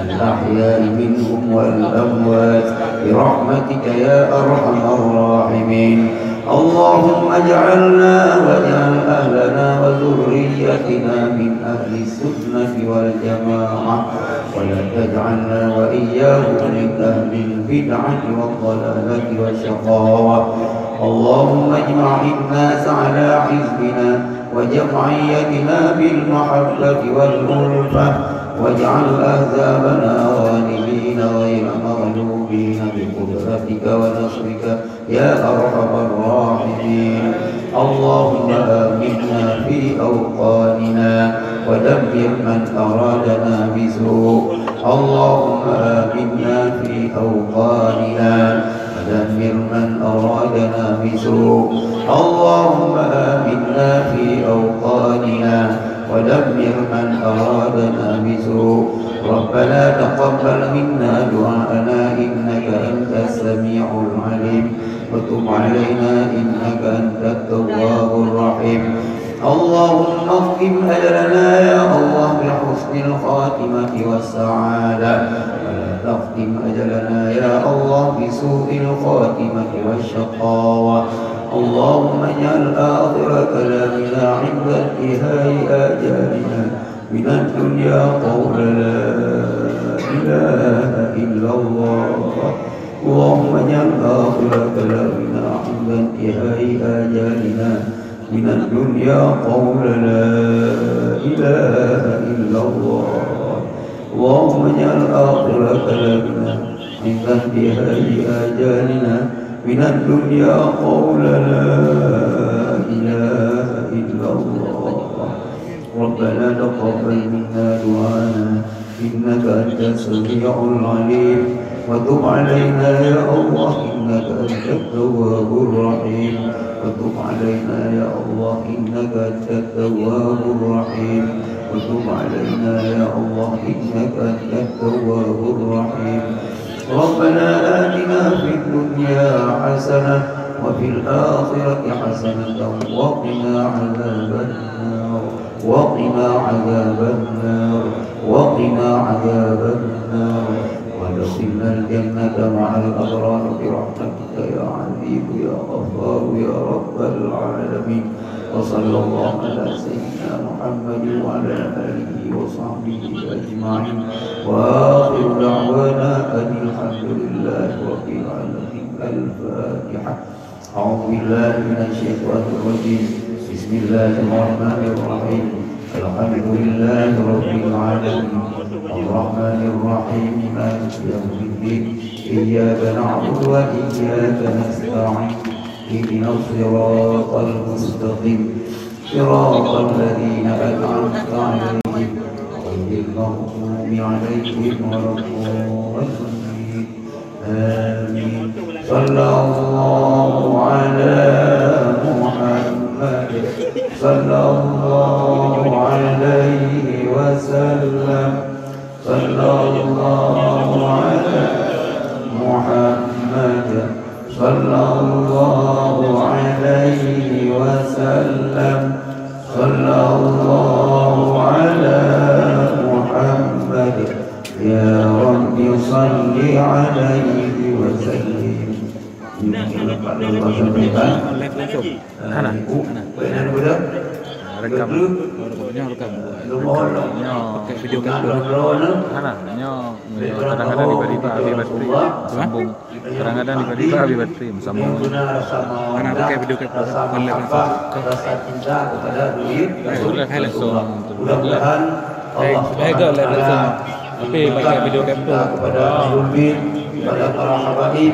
الأحياء منهم والأموات برحمتك يا أرحم الراحمين. اللهم اجعلنا واجعل أهلنا وذريتنا من أهل السنة والجماعة، ولا تجعلنا وإياهم من أهل البدعة والضلالة والشقاوة. اللهم اجمع الناس على حزبنا وجمعيتنا بالمحبة والألفة، واجعل أحزابنا غالبين غير مغلوبين بقدرتك ونصرك يا أرحم الراحمين. اللهم آمنا في أوطاننا ودمر من أرادنا بسوء. اللهم آمنا في أوطاننا ودمر من أرادنا بسوء. اللهم آمنا في أوطاننا ودمر من أرادنا بسوء. ربنا تقبل منا دعاءنا إنك أنت السميع العليم وتب علينا إنك أنت التواب الرحيم. اللهم اختم أجلنا يا الله بحسن الخاتمة والسعادة، ولا تختم أجلنا يا الله بسوء الخاتمة والشقاوة. اللهم اجعل آخر كلامنا عند انتهاء آجالنا من الدنيا قول لا إله إلا الله. اللهم اجعل آخر كلامنا عند انتهاء آجالنا من الدنيا قول لا إله إلا الله. اللهم اجعل آخر كلامنا عند انتهاء آجالنا من الدنيا قول لا إله إلا الله. ربنا تقبل منا دعاءنا إنك أنت السميع العليم وتب علينا يا الله إنك أنت التواب الرحيم. وتب علينا يا الله إنك أنت التواب الرحيم. وتب علينا يا الله إنك أنت التواب الرحيم. ربنا آتنا في الدنيا حسنة وفي الآخرة حسنة وقنا عذاب النار. وقنا عذاب النار. وقنا عذاب النار. وأدخلنا الجنة مع الأبرار برحمتك يا عزيز يا غفار يا رب العالمين. وصلى الله على سيدنا محمد وعلى آله وصحبه أجمعين. وآخر دعوانا أن الحمد لله رب العالمين. الفاتحة. أعوذ بالله من الشيطان الرجيم. بسم الله الرحمن الرحيم. الحمد لله رب العالمين. الرحمن الرحيم. مالك يوم الدين. إياك نعبد وإياك نستعين. اهدنا الصراط المستقيم، صراط الذين أنعمت عليهم، غير المغضوب عليهم ولا الضالين. آمين. صلى الله على محمد، صلى الله عليه وسلم، صلى الله على محمد، صلى الله عليه وسلم، صلى الله على محمد. يا رب صل عليه وسلم. Hana, hana. Rekam. Nyoe rekam. Nyoe pakai video capture. Hana, nyoe kadang-kadang tiba-tiba habis bateri. Sambung. Kadang-kadang tiba-tiba habis bateri. Sambung. Hana pakai video capture. Bukan live langsung. Hai, langsung. Tapi pakai video capture. Kepada ahlul bait, kepada para habaib,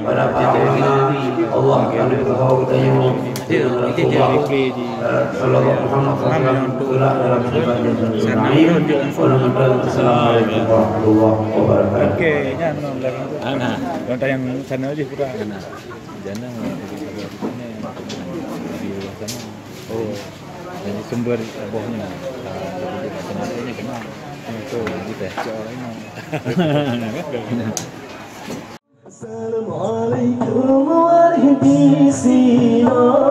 kepada para ulama, Allah akan berkahau kita nyoe. Sallallahu Muhammad sallallahu alaihi wasallam, itulah dalam syurga jannah. Amin. Assalamualaikum warahmatullahi wabarakatuh. Okey, nyan. Hana. Yang sana aja kita. Hana. Jana di sana. Oh, jadi sumber bohnya. Ah, jadi macam apa ni kena? Itu. Ah, gitu. Cok ini. Assalamualaikum warahmatullahi wabarakatuh.